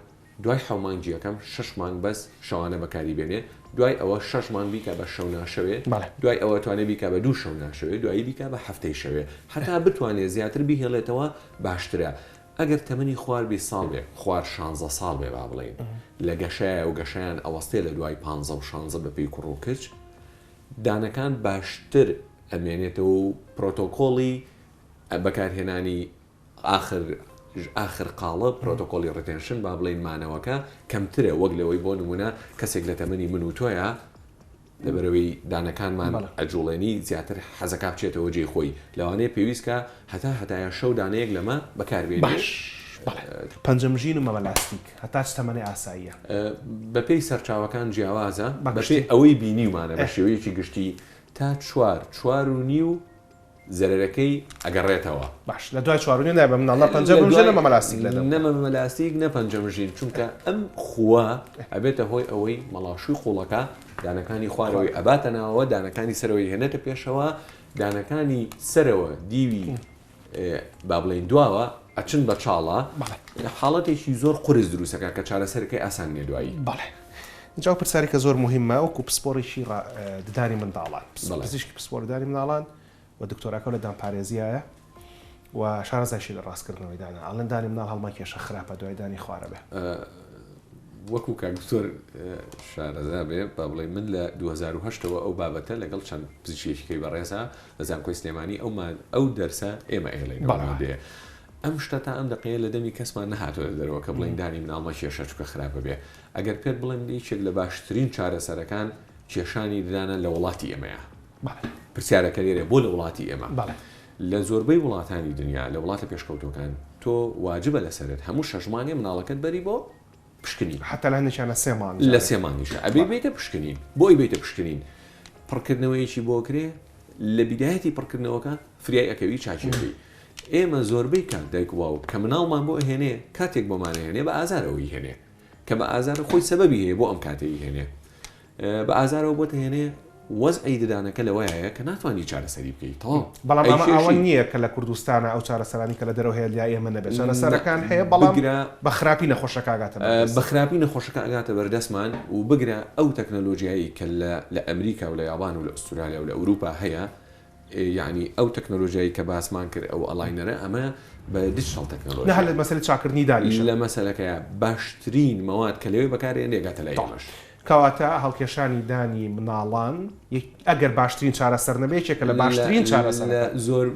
دوای حەو مانگی یەکەم شەش مانگ بەس شەوانە بەکاری بێنێ دوای ئەوە شەش مانگ بیکا بە شەو ناشەوێ دوای ئەوە توانێ بیکا بە دوو شەو ناشەوێ دوایی بیکا بە هەفتەی شەوێ هەتا بتوانێ زیاتر بیهێڵێتەوە باشترە ئەگەر تەمەنی خوار 20 ساڵ بێ خوار شانزە ساڵ بێ با بڵێین لە گەشەیە و گەشەیان ئەوەستێ لە دوای پانزە و شانزە بە پێی کوڕ و کچ دانەکان باشتر ئەمێنێتەوە و پرۆتۆکۆڵی بەکارهێنانی ئاخر ئاخر قاڵب، پرۆتۆکۆڵی retention با بڵێین مانەوەکە کەمترە وەک لەوەی بۆ نمونە کەسێک لە تەمەنی من و تۆیا لەبەرئەوەی دانەکانمان ئەجوڵێنی زیاتر حەزەکا بچێتەوە جێی خۆی لەوانەیە پێویست کا هەتا هەتایە شەو دانەیەک لەمە بەکاربێنی.
باش بەڵێ. پەنجەمژین و مەمەلاستیک هەتا چ تەمەنێ ئاساییە؟
بەپێی سەرچاوەکان جیاوازە، بەپێی ئەوەی بینیومانە بە شێوەیەکی گشتی تا چوار، چوار و نیو زەرەرەکەی ئەگەڕێتەوە.
باش لە دوای چوارونیو نابێ مناڵ نە پەنجە بمژێ نە مەمەلاستیک لە دەم.
نە مەمەلاستیک نە پەنجە مژین چونکە ئەم خووە ئەبێتە هۆی ئەوەی مەڵاشوی قوڵەکە دانەکانی خوارەوەی ئەباتە ناوەوە دانەکانی سەرەوەی هێنێتە پێشەوە دانەکانی سەرەوە دیوی با بڵێین دواوە ئەچن بە چاڵە حاڵەتێکی زۆر قورس دروستەکە کە چارەسەرەکەی ئاسان نییە دوایی.
بەڵێ جا ئەو پرسیارێک کە زۆر موهیمە وەکو پسپۆڕێکی ددانی منداڵان پزیشکی پسپۆڕ ددانی منداڵان و دکتۆراکەو لە دانپارێزیایە و شارەزایشی لە ڕاستکردنەوەی دانا ئەڵێن دانی مناڵ هەڵمەکێشە خراپە دوای دانی خوارە بێ.
وەکو کاک دکتۆر شارەزا بێ با بڵێ من لە 2010 ەوە ئەو بابەتە لەگەڵ چەند پزیشکێکی بەڕێزا لە زانکۆی سلێمانی ئەو ئەو دەرسە ئێمە ئێڵێنەوە بێ ئەم شتە تا ئەم دەقەیە لە دەمی کەسمان نەهاتۆتە دەرەوە کە بڵێین دانی مناڵ مەکێشە چونکە خراپە بێ ئەگەر پێت بڵێم یەکێک لە باشترین چارەسەرەکان کێشانی ددانە لە وڵاتی ئێمەیە پرسیارەکە لێرە بۆ لە وڵاتی ئێمە لە زۆربەی وڵاتانی دنیا لە وڵاتە پێشکەوتوەکان تۆ واجبە لەسەرت هەموو شەش مانگێ مناڵەکەت بەری بۆ پشکنین.
حەتا لە هەندێکیان لە سێ مانگ
لە سێ مانگیشا ئەبێ بێیتە پشکنین. بۆی بێیتە پشکنین پڕکردنەوەیەکی بۆ کرێ لە بیدایەتی پڕکردنەوەکە فریای ئەکەوی چاکی ئەکەی. ئێمە زۆربەی کات دایک و باوک کە مناڵمان بۆ ئەهێنێ کاتێک بۆمان ئەهێنێ بە ئازارەوە ئیهێنێ کە بە ئازار خۆی سەبەبی هەیە بۆ ئەم کاتە ئیهێنێ بە ئازارەوە بۆت هێنێ وەزعی ددانەکە لەوەیە کە ناتوانانی چارەسەری بکەیت تەواو
بەڵام ئەمە ئەوە نییە کە لە کوردستانە ئەو چارەسەرانی کە لە دەرەوە هەیە لای ئێمە نەبێت چارەسەرەکان هەیە بەڵام بە خراپی نەخۆشەکە ئەگاتە بەردەست
بە خراپی نەخۆشەکە ئەگاتە بەردەستمان و بگرە ئەو تەکنەلۆژیایی کە لە لە ئەمریکا و لە یابان و لە ئوسترالیا و لە ئەوروپا هەیە یەعنی ئەو تەکنەلۆژیای کە باسمان کرد ئەو aligner ە ئەمە بە digital تەکنەلۆژیا.
نە هەر لە مەسەلەی چاکردنی دانیشە.
لە مەسەلەکەیا باشترین مەواد کە لەوێ بەکارئێنرێ ئەگاتە لای ئێمەش.
کەواتە هەڵکێشانی دانی مناڵان ئەگەر باشترین چارەسەر نەبێ یەکێکە لە باشترین چارەسەرەکان.
لە زۆر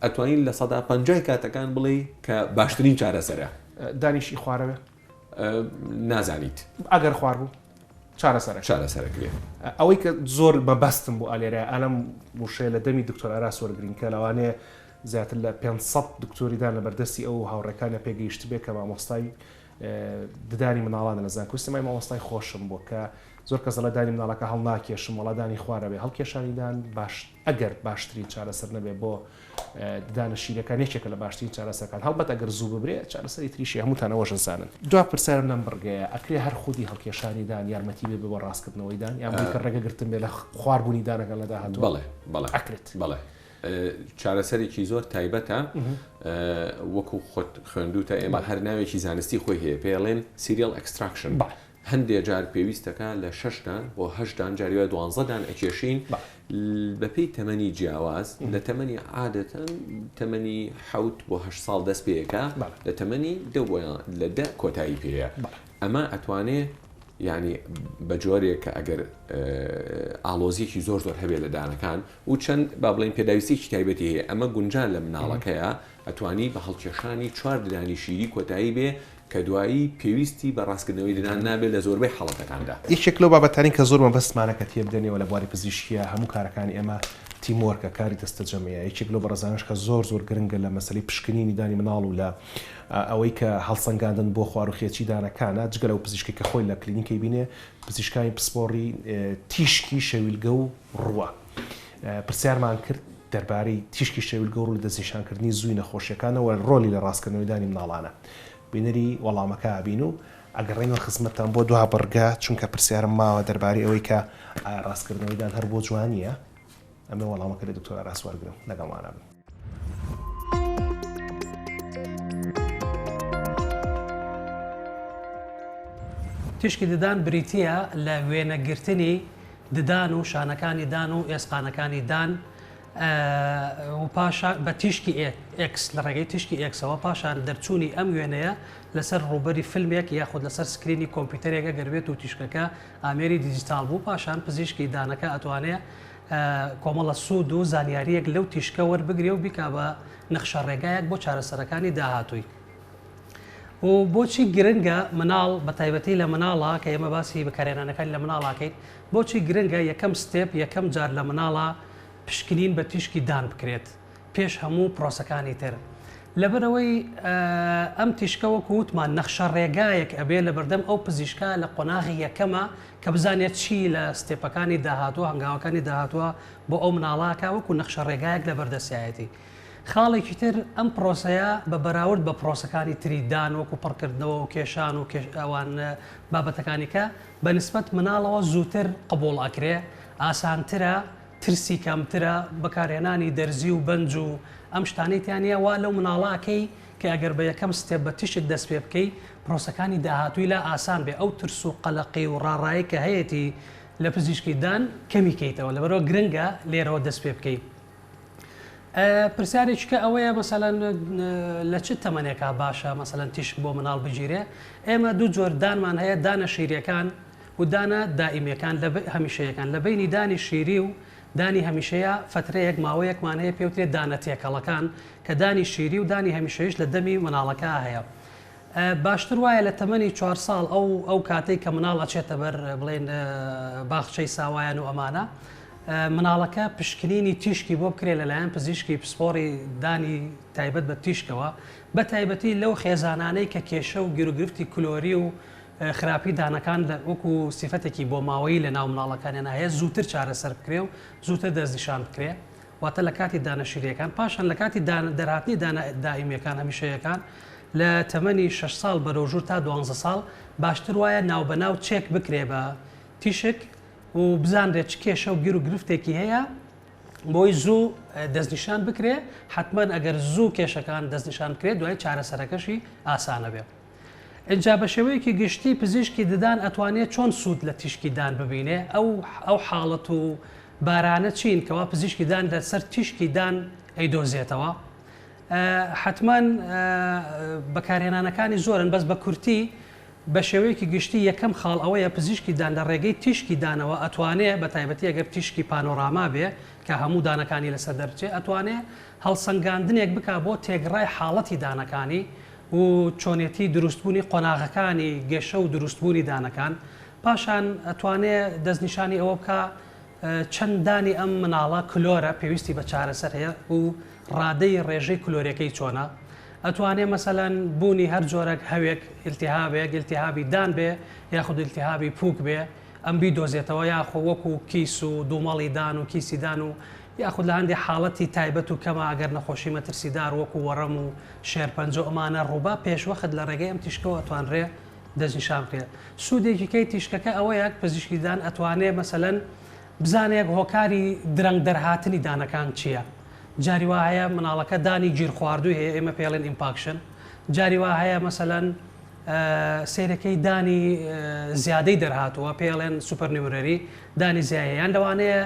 ئەتوانین 50% کاتەکان بڵێی کە باشترین چارەسەرە.
دانیشی خوارەوێ؟
نازانیت.
ئەگەر خوار بوو؟ چارەسەرە
چارەسەرەکرێ.
ئەوەی کە زۆر مەبەستم بوو ئالێرە ئالەم وشەیە لە دەمی دکتۆر ئاراس وەرگرین کە لەوانەیە زیاتر لە 500 دکتۆری دان لە بەردەستی ئەو هاوڕێکانە پێگەیشتبێ کە مامۆستای ددانی مناڵانە لە زانکۆی سلێمانی مامۆستای خۆشم بووە کە زۆر کەس دەڵێ دانی مناڵەکە هەڵناکێشم وەڵا دانی خوارە بێ هەڵکێشانی دان باش ئەگەر باشترین چارەسەر نەبێ بۆ ددانە شیرەکان یەکێکە لە باشترین چارەسەرەکان هەڵبەت ئەگەر زوو ببرێ چارەسەری تریشی هەمووتان ئەوەش ئەزانن. دوا پرسیارم لەم بڕگەیە، ئەکرێ هەر خودی هەڵکێشانی دان یارمەتی بێ بۆ ڕاستکردنەوەی دان یان بۆی کە ڕێگە گرتن بێ لە خواربوونی دانەکان لە داهاتوو؟
بەڵێ بەڵێ
ئەکرێت.
بەڵێ چارەسەرێکی زۆر تایبەتە وەکو خۆت خوێندوتە ئێمە هەر ناوێکی زانستی خۆی هەیە پێڵێن serial extraction هەندێ جار پێویستەکا لە شەش دان بۆ هەشت دان جاری وایە دوانزە دان ئەکێشین بەپێی تەمەنی جیاواز لە تەمەنی عادەتەن تەمەنی حەوت بۆ هەشت ساڵ دەست پێەکە لە تەمەنی دە بۆ لە دە کۆتایی پێیە ئەمە ئەتوانێ. یانی بە جۆرێک کە ئەگەر ئاڵۆزیەکی زۆر زۆر هەبێت لە دانەکان و چەند با بڵێین پێداویستیەکی تایبەتی هەیە ئەمە گونجان لە مناڵەکەیە ئەتوانی بە هەڵکێشانی چوار ددانی شیری کۆتایی بێ کە دوایی پێویستی بە ڕاستکردنەوەی ددان نابێت لە زۆربەی حاڵەتەکاندا.
یەکێک لەو بابەتانەی کە زۆر مەبەستمانە کە تێبدەنێوە لە بواری پزیشکیە هەموو کارەکانی ئێمە team work ە کاری دەستەجەمعیە یەکێک لەو بەڕێزانەش کە زۆر زۆر گرنگە لە مەسەلەی پشکنینی دانی مناڵ و لە ئەوەی کە هەڵسەنگاندن بۆ خواروخێچی دانەکانە جگە لەو پزیشکەی کە خۆی لە کلینیکەی بینێ پزیشکانی پسپۆڕی تیشکی شەویلگە و ڕووە. پرسیارمان کرد دەربارەی تیشکی شەویلگە و ڕوو لە دەستنیشانکردنی زووی نەخۆشیەکانە و ڕۆلی لە ڕاستکردنەوەی دانی مناڵانە. بینەری وەڵامەکە ئەبین و ئەگەڕێینەوە خزمەتتان بۆ دوا بڕگە چونکە پرسیارم ماوە دەربارەی ئەوەی کە ئایا ڕاستکردنەوەی دان هەر بۆ جوانییە؟ ئەمەوێ وەڵامەکە لە دکتۆر ئاراس وەرگرم لەگەڵمانا بن.
تیشکی ددان بریتییە لە وێنەگرتنی ددان و شانەکانی دان و ئێسقانەکانی دان و پاشان بە تیشکی ئێکس لە ڕێگەی تیشکی ئێکسەوە پاشان دەرچوونی ئەم وێنەیە لەسەر ڕووبەری فیلمێک یاخود لەسەر screen ی کۆمپیوتەرێک ئەگەر بێت و تیشکەکە ئامێری دیجیتاڵ بوو پاشان پزیشکی دانەکە ئەتوانێ کۆمەڵە سوود و زانیارییەک لەو تیشکە وەربگرێ و بیکا بە نەخشە ڕێگایەک بۆ چارەسەرەکانی داهاتووی. و بۆچی گرنگە مناڵ بە تایبەتی لە مناڵا کە ئێمە باسی بەکارهێنانەکانی لە مناڵاکەین بۆچی گرنگە یەکەم step یەکەم جار لە مناڵا پشکنین بە تیشکی دان بکرێت پێش هەموو پرۆسەکانی تر لەبەرئەوەی ئەم تیشکە وەکو وتمان نەخشە ڕێگایەک ئەبێ لەبەردەم ئەو پزیشکە لە قۆناغی یەکەمە کە بزانێت چی لە step ەکانی داهاتووە هەنگاوەکانی داهاتووە بۆ ئەو مناڵاکە وەکو نەخشە ڕێگایەک لەبەردەستیایەتی خاڵێکی تر ئەم پرۆسەیە بە بەراورد بە پرۆسەکانی تری دان وەکو پڕکردنەوە و کێشان و ئەوان بابەتەکانی کە بە نسبەت مناڵەوە زووتر قبوڵ ئەکرێ ئاسانترە ترسی کەمترە، بەکارهێنانی دەرزی و بەنج و ئەم شتانەی تیا نیە، وا لەو مناڵە ئەکەی کە ئەگەر بە یەکەم step بە تیشک دەست پێ بکەی پرۆسەکانی داهاتووی لا ئاسان بێ ئەو ترس و قەلەقی و ڕاڕایی کە هەیەتی لە پزیشکی دان کەمی کەیتەوە لەبەرئەوە گرنگە لێرەوە دەست پێ بکەی. پرسیارێکی کە ئەوەیە مەسەلەن لە چ تەمەنێکا باشە مەسەلەن تیشک بۆ مناڵ بگیرێ ئێمە دوو جۆر دانمان هەیە دانە شیریەکان و دانە دائیمیەکان لە هەمیشەیەکان لە بەینی دانی شیری و دانی هەمیشەیە فەترەیەک ماوەیەکمان هەیە پێوترێت دانە تێکەڵەکان کە دانی شیری و دانی هەمیشەیش لە دەمی مناڵەکە هەیە باشتر وایە لە تەمەنی چوار ساڵ ئەو ئەو کاتەی کە مناڵ ئەچێتە بەر بڵێن باخچەی ساوایان و ئەمانە مناڵەکە پشکنینی تیشکی بۆ بکرێت لەلایەن پزیشکی پسپۆڕی دانی تایبەت بە تیشکەوە بە تایبەتی لەو خێزانانەی کە کێشە و گیروگرفتی کلۆری و خراپی دانەکان لە وەکو سیفەتێکی بۆماوەیی لە ناو مناڵەکانیان هەیە زووتر چارەسەر بکرێ و زووتر دەستنیشان بکرێ واتە لە کاتی دانە شیریەکان پاشان لە کاتی دەرهاتنی دانە دائیمیەکان هەمیشەیەکان لە تەمەنی 6 ساڵ بەرەو ژوور تا دوانزە ساڵ باشتر وایە ناوبەناو چێک بکرێ بە تیشک و بزانرێت چ کێشە و گیر و گرفتێکی هەیە بۆی زوو دەستنیشان بکرێ حتمما ئەگەر زوو کێشەکان دەستنیشان بکرێت دوای چارەسەرەکەشی ئاسانە بێ. ئینجا بە شێوەیەکی گشتی پزیشکی ددان ئەتوانێت چۆن سوود لە تیشکی دان ببینێ؟ ئەو ئەو حاڵەت و بارانە چین کەوا پزیشکی دان لەسەر تیشکی دان ئەیدۆزێتەوە؟ حەتمەن بەکارهێنانەکانی زۆرن بەس بە کورتی بە شێوەیەکی گشتی یەکەم خاڵ ئەوەیە پزیشکی دان لە ڕێگەی تیشکی دانەوە ئەتوانێ بە تایبەتی ئەگەر تیشکی پانۆراما بێ کە هەموو دانەکانی لەسەر دەربچێ ئەتوانێ هەڵسەنگاندنێک بکا بۆ تێگڕای حاڵەتی دانەکانی و چۆنێتی دروستبوونی قۆناغەکانی گەشە و دروستبوونی دانەکان، پاشان ئەتوانێ دەستنیشانی ئەوە بکا چەند دانی ئەم مناڵە کلۆرە پێویستی بە چارەسەر هەیە و ڕادەی ڕێژەی کلۆرەکەی چۆنە، ئەتوانێ مەسەلەن بوونی هەر جۆرەک هەوێک، ئیلتیهابێک، ئیلتیهابی دان بێ یاخود ئیلتیهابی پووک بێ، ئەم بیدۆزێتەوە یاخۆ وەکو کیس و دومەڵی دان و کیسی دان و یاخود لە هەندێ حاڵەتی تایبەت و کەما ئەگەر نەخۆشی مەترسیدار وەکو وەڕەم و شێرپەنجە و ئەمانە ڕووبا پێشوەخت لە ڕێگەی ئەم تیشکەوە ئەتوانرێ دەستنیشان بکرێت. سوودێکی کەی تیشکەکە ئەوەیە پزیشکی ددان ئەتوانێ مەسەلەن بزانێت هۆکاری درەنگ دەرهاتنی دانەکان چییە. جاری وا هەیە مناڵەکە دانی گیرخواردووی هەیە ئێمە پێی ئەڵێن impaction جاری وا هەیە مەسەلەن سەیرەکەی دانی زیادەی دەرهاتووە پێی ئەڵێن supernumerary دانی زیایە یان لەوانەیە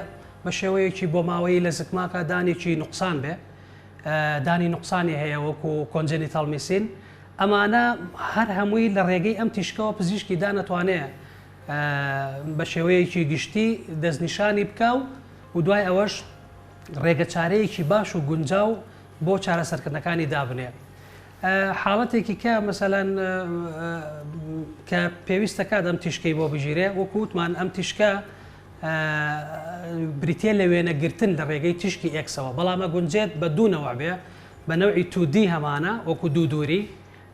بە شێوەیەکی بۆماوەیی لە زکماکە دانێکی نوقسان بێ دانی نوقسانی هەیە وەکو congenital missing ئەمانە هەر هەمووی لە ڕێگەی ئەم تیشکەوە پزیشکی دان ئەتوانێ. بە شێوەیەکی گشتی دەستنیشانی بکا و و دوای ئەوەش ڕێگەچارەیەکی باش و گونجاو بۆ چارەسەرکردنەکانی دابنێ. حاڵەتێکی کە مەسەلەن کە پێویستە کات ئەم تیشکەی بۆ بگیرێ وەکو وتمان ئەم تیشکە بریتە لە وێنەگرتن لە ڕێگەی تیشکی ئێکسەوە بەڵام ئەگونجێت بە دوو نەوع بێ بە نەوعی 2D هەمانە وەکو دوو دووری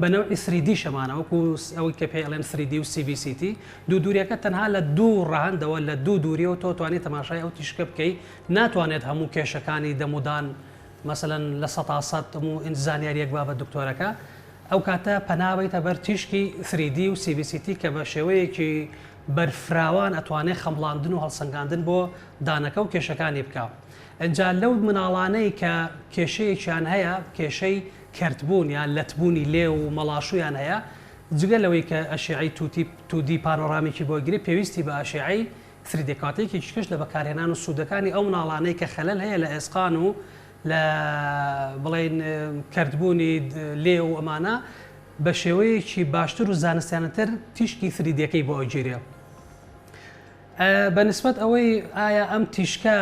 بە نەوعی 3D شەمانە وەکو ئەوەی کە پێی ئەڵێن 3D و CBCT دوو دووریەکە تەنها لە دوو ڕەهەندەوە لە دوو دووریەوە تۆ توانی تەماشای ئەو تیشکە بکەی ناتوانێت هەموو کێشەکانی دەمودان مەسەلەن 100% هەموو زانیاریەک با بە دکتۆرەکە ئەو کاتە پەنا بەیتە بەر تیشکی 3D و CBCT کە بە شێوەیەکی بەرفراوان ئەتوانێ خەمڵاندن و هەڵسەنگاندن بۆ دانەکە و کێشەکانی بکا. ئنجا لەو مناڵانەی کە کێشەیەکیان هەیە کێشەی کەرتبوون یان لەتبوونی لێو و مەڵاشوویان هەیە جگە لەوەی کە ئەشیعەی 2D پانۆرامیکی بۆ گرێ پێویستی بە ئەشیعەی 3D کەواتە یەکێکی کەش لە بەکارهێنان و سوودەکانی ئەو مناڵانەی کە خەلەل هەیە لە ئێسقان و لە بڵێین کەرتبوونی لێو و ئەمانە بە شێوەیەکی باشتر و زانستیانەتر تیشکی 3D ەکەی بۆ ئەگیرێ. بە نسبەت ئەوەی ئایا ئەم تیشکە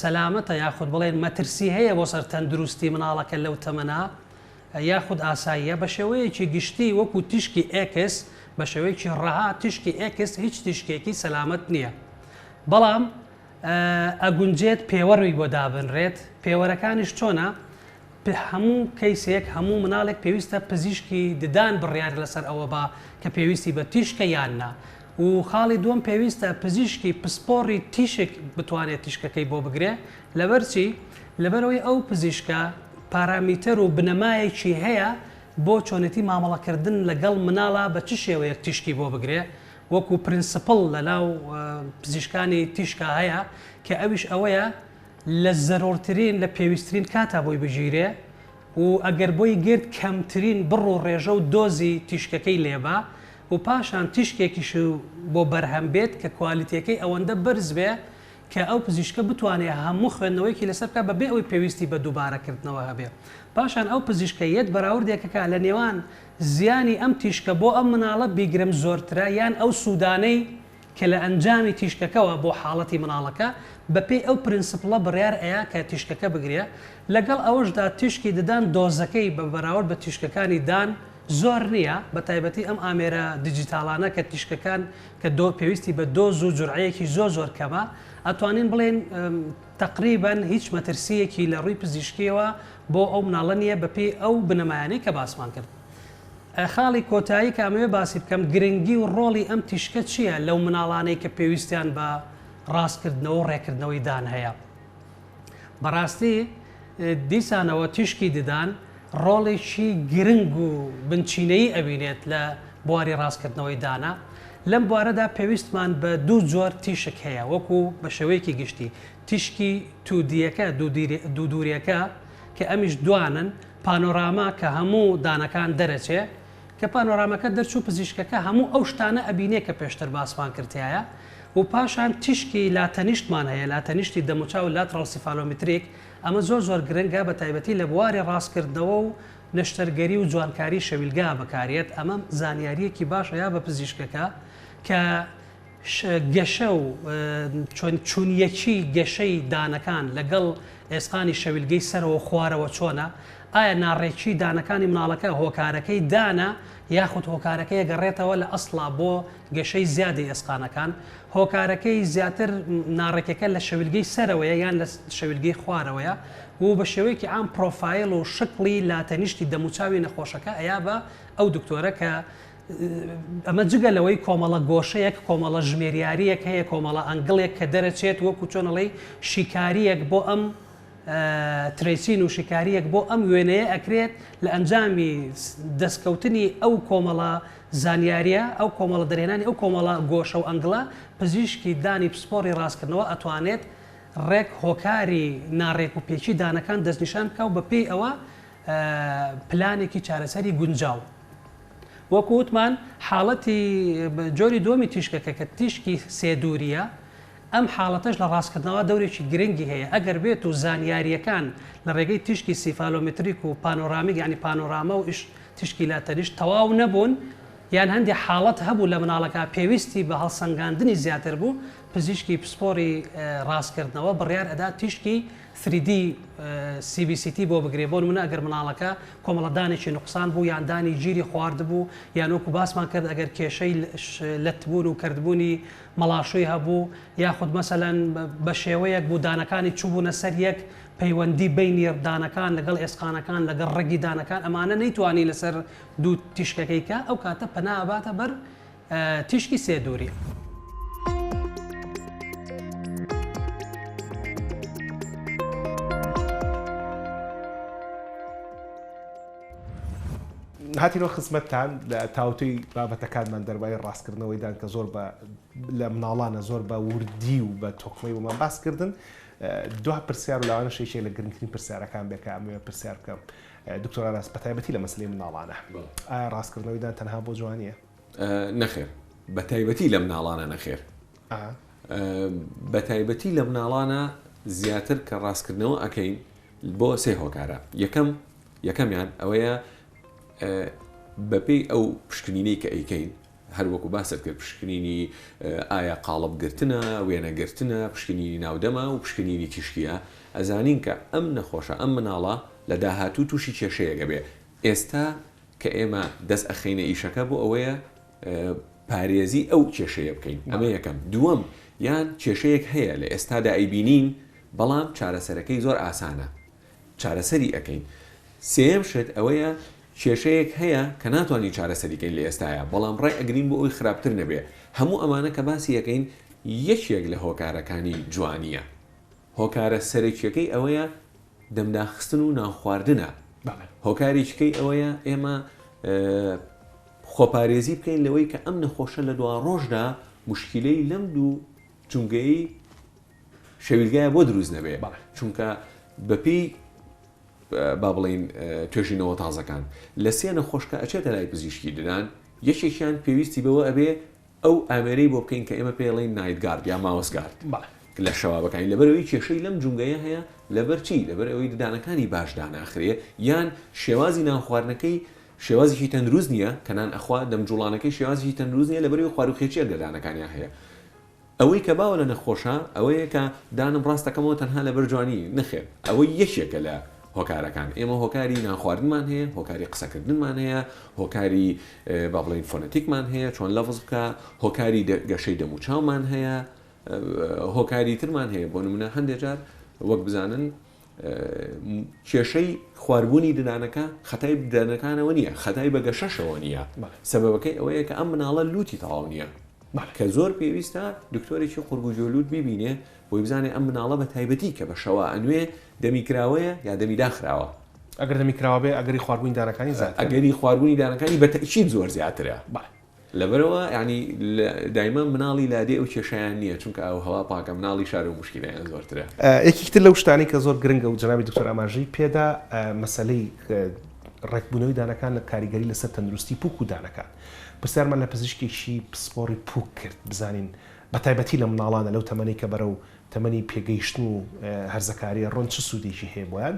سەلامەتە یاخود بڵێن مەترسی هەیە بۆ سەر تەندروستی مناڵەکە لەو تەمەنە یاخود ئاساییە بە شێوەیەکی گشتی وەکو تیشکی ئێکس بە شێوەیەکی ڕەها تیشکی ئێکس هیچ تیشکێکی سەلامەت نییە بەڵام ئەگونجێت پێوەروی بۆ دابنرێت پێوەرەکانیش چۆنە هەموو کەیسێک هەموو مناڵێک پێویستە پزیشکی ددان بڕیار لەسەر ئەوە با کە پێویستی بە تیشکە یان نا و خاڵی دووەم پێویستە پزیشکی پسپۆڕی تیشک بتوانێت تیشکەکەی بۆ بگرێ لەبەرچی لەبەرئەوەی ئەو پزیشکە پارامیتەر و بنەمایەکی هەیە بۆ چۆنێتی مامەڵەکردن لەگەڵ مناڵا بە چ شێوەیەک تیشکی بۆ بگرێ وەکو principle لەناو پزیشکانی تیشکا هەیە کە ئەویش ئەوەیە لە زەرورترین لە پێویسترین کاتا بۆی بگیرێ و ئەگەر بۆی گرت کەمترین بڕ و ڕێژە و دۆزی تیشکەکەی لێبا و پاشان تیشکێکیش بۆ بەرهەم بێت کە کوالیتیەکەی ئەوەندە بەرز بێ کە ئەو پزیشکە بتوانێ هەموو خوێندنەوەیەکی لەسەر بکات بەبێ ئەوەی پێویستی بە دووبارەکردنەوە هەبێ. پاشان ئەو پزیشکە یەت بەراوردێک ئەکا لە نێوان زیانی ئەم تیشکە بۆ ئەم مناڵە بیگرم زۆرترە یان ئەو سوودانەی کە لە ئەنجامی تیشکەکەوە بۆ حاڵەتی مناڵەکە بەپێی ئەو principle ە بڕیار ئەیا کە تیشکەکە بگرێ لەگەڵ ئەوەشدا تیشکی ددان دۆزەکەی بە بەراورد بە تیشکەکانی دان زۆر نییە بە تایبەتی ئەم ئامێرە دیجیتاڵانە کە تیشکەکان کە دۆ پێویستی بە دۆز و جورعەیەکی زۆر زۆر کەمە ئەتوانین بڵێین تەقریبەن هیچ مەترسییەکی لە ڕووی پزیشکییەوە بۆ ئەو مناڵە نییە بەپێی ئەو بنەمایانەی کە باسمان کرد. خاڵی کۆتایی کە ئەمەوێ باسی بکەم گرنگی و ڕۆڵی ئەم تیشکە چییە لەو مناڵانەی کە پێویستیان بە ڕاستکردنەوە و ڕێککردنەوەی دان هەیە؟ بەڕاستی دیسانەوە تیشکی ددان ڕۆڵێکی گرنگ و بنچینەیی ئەبینێت لە بواری ڕاستکردنەوەی دانە. لەم بوارەدا پێویستمان بە دوو جۆر تیشک هەیە وەکو بە شێوەیەکی گشتی تیشکی توودییەکە، دوو دووریەکە، کە ئەمیش دوانن، پانۆراما کە هەموو دانەکان دەرەچێ، کە پانۆرامەکە دەرچوو پزیشکەکە هەموو ئەو شتانە ئەبینێ کە پێشتر باسمان کرد تیایا و پاشان تیشکی لاتەنیشتمان هەیە لاتەنیشتی دەموچاو lateral cephalometric ئەمە زۆر زۆر گرنگە بە تایبەتی لە بواری ڕاستکردنەوە و نەشتەرگەری و جوانکاری شەویلگا بەکاریەت ئەمە زانیاریەکی باش ئەیا بە پزیشکەکە کە گەشە و چۆن چونیەکی گەشەی دانەکان لەگەڵ ئێسقانی شەویلگەی سەرەوە و خوارەوە چۆنە؟ ئایا ناڕێکی دانەکانی مناڵەکە هۆکارەکەی دانە یاخود هۆکارەکەی ئەگەڕێتەوە لە ئەسڵا بۆ گەشەی زیادەی ئێسقانەکان؟ هۆکارەکەی زیاتر ناڕێکیەکە لە شەویلگەی سەرەوەیە یان لە شەویلگەی خوارەوەیە؟ و بە شێوەیەکی عام پرۆفایل و شکڵی لاتەنیشتی دەموچاوی نەخۆشەکە ئەیا بە ئەو دکتۆرە کە ئەمە جگە لەوەی کۆمەڵە گۆشەیەک، کۆمەڵە ژمێریارییەک هەیە، کۆمەڵە angle ێک کە دەرەچێت وەکو چۆن ئەڵێی شیکارییەک بۆ ئەم tracing و شیکارییەک بۆ ئەم وێنەیە ئەکرێت لە ئەنجامی دەستکەوتنی ئەو کۆمەڵە زانیارییە، ئەو کۆمەڵە دەرهێنانی ئەو کۆمەڵە گۆشە و angle ە، پزیشکی دانی پسپۆڕی ڕاستکردنەوە ئەتوانێت ڕێک هۆکاری ناڕێک و پێکی دانەکان دەستنیشان بکا و بەپێی ئەوە پلانێکی چارەسەری گونجاو. وەکو وتمان حاڵەتی جۆری دووەمی تیشکەکە کە تیشکی سێ دوورییە، ئەم حاڵەتەش لە ڕاستکردنەوە دەورێکی گرنگی هەیە، ئەگەر بێت و زانیارییەکان لە ڕێگەی تیشکی cephalometric و panoramic یانی پانۆراما و تیشکی لاتەنیشت تەواو نەبوون. یان هەندێ حاڵەت هەبوو لە مناڵەکە پێویستی بە هەڵسەنگاندنی زیاتر بوو، پزیشکی پسپۆڕی ڕاستکردنەوە بڕیار ئەدات تیشکی 3D CBCT بۆ بگرێ، بۆ نمونە ئەگەر مناڵەکە کۆمەڵە دانێکی نوقسان بوو یان دانی گیری خواردبوو یان وەکو باسمان کرد ئەگەر کێشەی لەتبوون و کەرتبوونی مەڵاشووی هەبوو یاخود مەسەلەن بە شێوەیەک بوو دانەکانی چووبوونە سەر یەک پەیوەندی بەینی دانەکان لەگەڵ ئێسقانەکان لەگەڵ ڕەگی دانەکان ئەمانە نەیتوانی لەسەر دوو تیشکەکەی کە ئەو کاتە پەنا ئەباتە بەر تیشکی سێ دووری.
هاتینەوە خزمەتتان لە تاوتوێی بابەتەکانمان دەربارەی ڕاستکردنەوەی دان کە زۆر بە لە مناڵانە زۆر بە وردی و بە تۆکمەی بۆمان باس کردن دوا پرسیار و لەوانەش یەکێک لە گرنگترین پرسیارەکان بێ کە ئەمەوێ پرسیار بکەم دکتۆر ئاراس بەتایبەتی لە مەسلەی مناڵانە ئایا ڕاستکردنەوەی دان تەنها بۆ جوانیە؟
نەخێر بەتایبەتی لە مناڵانە نەخێر بەتایبەتی لە مناڵانە زیاتر کە ڕاستکردنەوە ئەەکەین بۆ سێ هۆکارە یەکەم یەکەمیان ئەوەیە بەپێی ئەو پشکنینەی کە ئەیکەین هەر وەکو باست کرد پشکنینی ئایا قاڵب گرتنە، وێنە گرتنە، پشکنینی ناودەمە و پشکنینی تیشکیە، ئەزانین کە ئەم نەخۆشە، ئەم مناڵە لە داهاتوو تووشی کێشەیەک ئەبێ، ئێستا کە ئێمە دەست ئەخەینە ئیشەکە بۆ ئەوەیە پارێزی ئەو کێشەیە بکەین، ئەمە یەکەم. دووەم، یان کێشەیەک هەیە لە ئێستادا ئەیبینین بەڵام چارەسەرەکەی زۆر ئاسانە، چارەسەری ئەکەین. سێیەم شت ئەوەیە کێشەیەک هەیە کە ناتوانین چارەسەری کەین لە ئێستایا بەڵام ڕای ئەگرین بۆ ئەوەی خراپتر نەبێ. هەموو ئەمانە کە باسی ئەکەین یەکێک لە هۆکارەکانی جوانییە. هۆکارە سەرەکییەکەی ئەوەیە دەمداخستن و نانخواردنە. هۆکارێکی کەی ئەوەیە ئێمە خۆپارێزی بکەین لەوەی کە ئەم نەخۆشە لە دواڕۆژدا موشکیلەی لەم دوو جومگەیەی شەویلگایە بۆ دروست نەبێ چونکە بەپێی با بڵین توێژینەوە تازەکان لە سێ نەخۆشکە ئەچێتە لای پزیشکی ددان یەکێکیان پێویستی بەوە ئەبێ ئەو ئامێرەی بۆ بکەین کە ئێمە پێڵین night guard یا mouth guard لە شەوابەکانی لەبەرەوەی کێشەی لەم جومگەیە هەیە لەبەر چی لەبەر ئەوەی ددانەکانی باش داناخرێ یان شێوازی نانخواردنەکەی شێوازێکی تەندروست نییە کە نان ئەخوا دەمجوڵانەکەی شێوازێکی تەندروست نییە لەبەرەوەی خواروخێچیەک لە دانەکانیا هەیە ئەوەی کە باوە لە نەخۆشا ئەوەیە کە دانم ڕاست دەکەمەوە تەنها لەبەر جوانی، نەخێر ئەوە یەکێکە لە هۆکارەکان، ئێمە هۆکاری نانخواردنمان هەیە، هۆکاری قسەکردنمان هەیە، هۆکاری با بڵێین فۆنەتیکمان هەیە چۆن لەفز بکا، هۆکاری گەشەی دەموچاومان هەیە، هۆکاری ترمان هەیە بۆ نمونە هەندێک جار وەک بزانن کێشەی خواربوونی ددانەکە خەتای ددانەکانەوە نییە، خەتای بە گەشەشەوە نییە، سەبەبەکەی ئەوەیە کە ئەم مناڵە لوتی تەواو نییە. کە زۆر پێویستە دکتۆرێکی قورگ و گوێ لوت بیبینێ بۆی بزانێ ئەم مناڵە بە تایبەتی کە بە شەوا ئەنوێ دەمی کراوەیە یا دەمی داخراوە.
ئەگەر دەمی کراوە بێ ئەگەری خواربوونی دانەکانی زیاترە.
ئەگەری خواربوونی دانەکانی بە تەئکید زۆر زیاترە.
بەڵێ.
لەبەرئەوە یانی دایمە مناڵی لادێ ئەو کێشەیان نییە چونکە ئاو هەوا پاکە مناڵی شار ئەو موشکیلەیان زۆرترە.
یەکێکی تر لەو شتانەی کە زۆر گرنگە و جەنابی دکتۆر ئاماژەی پێدا مەسەلەی ڕێکبوونەوەی دانەکان لە کاریگەری لەسەر تەندروستی پوک و دانەکان. پرسیارمان لە پزیشکێکی پسپۆڕی پوک کرد بزانین بەتایبەتی لە مناڵانە لەو تەمەنەی کە بەرەو تەمەنی پێگەیشتن و هەرزەکاریە ڕۆن چ سوودێکی هەیە بۆیان؟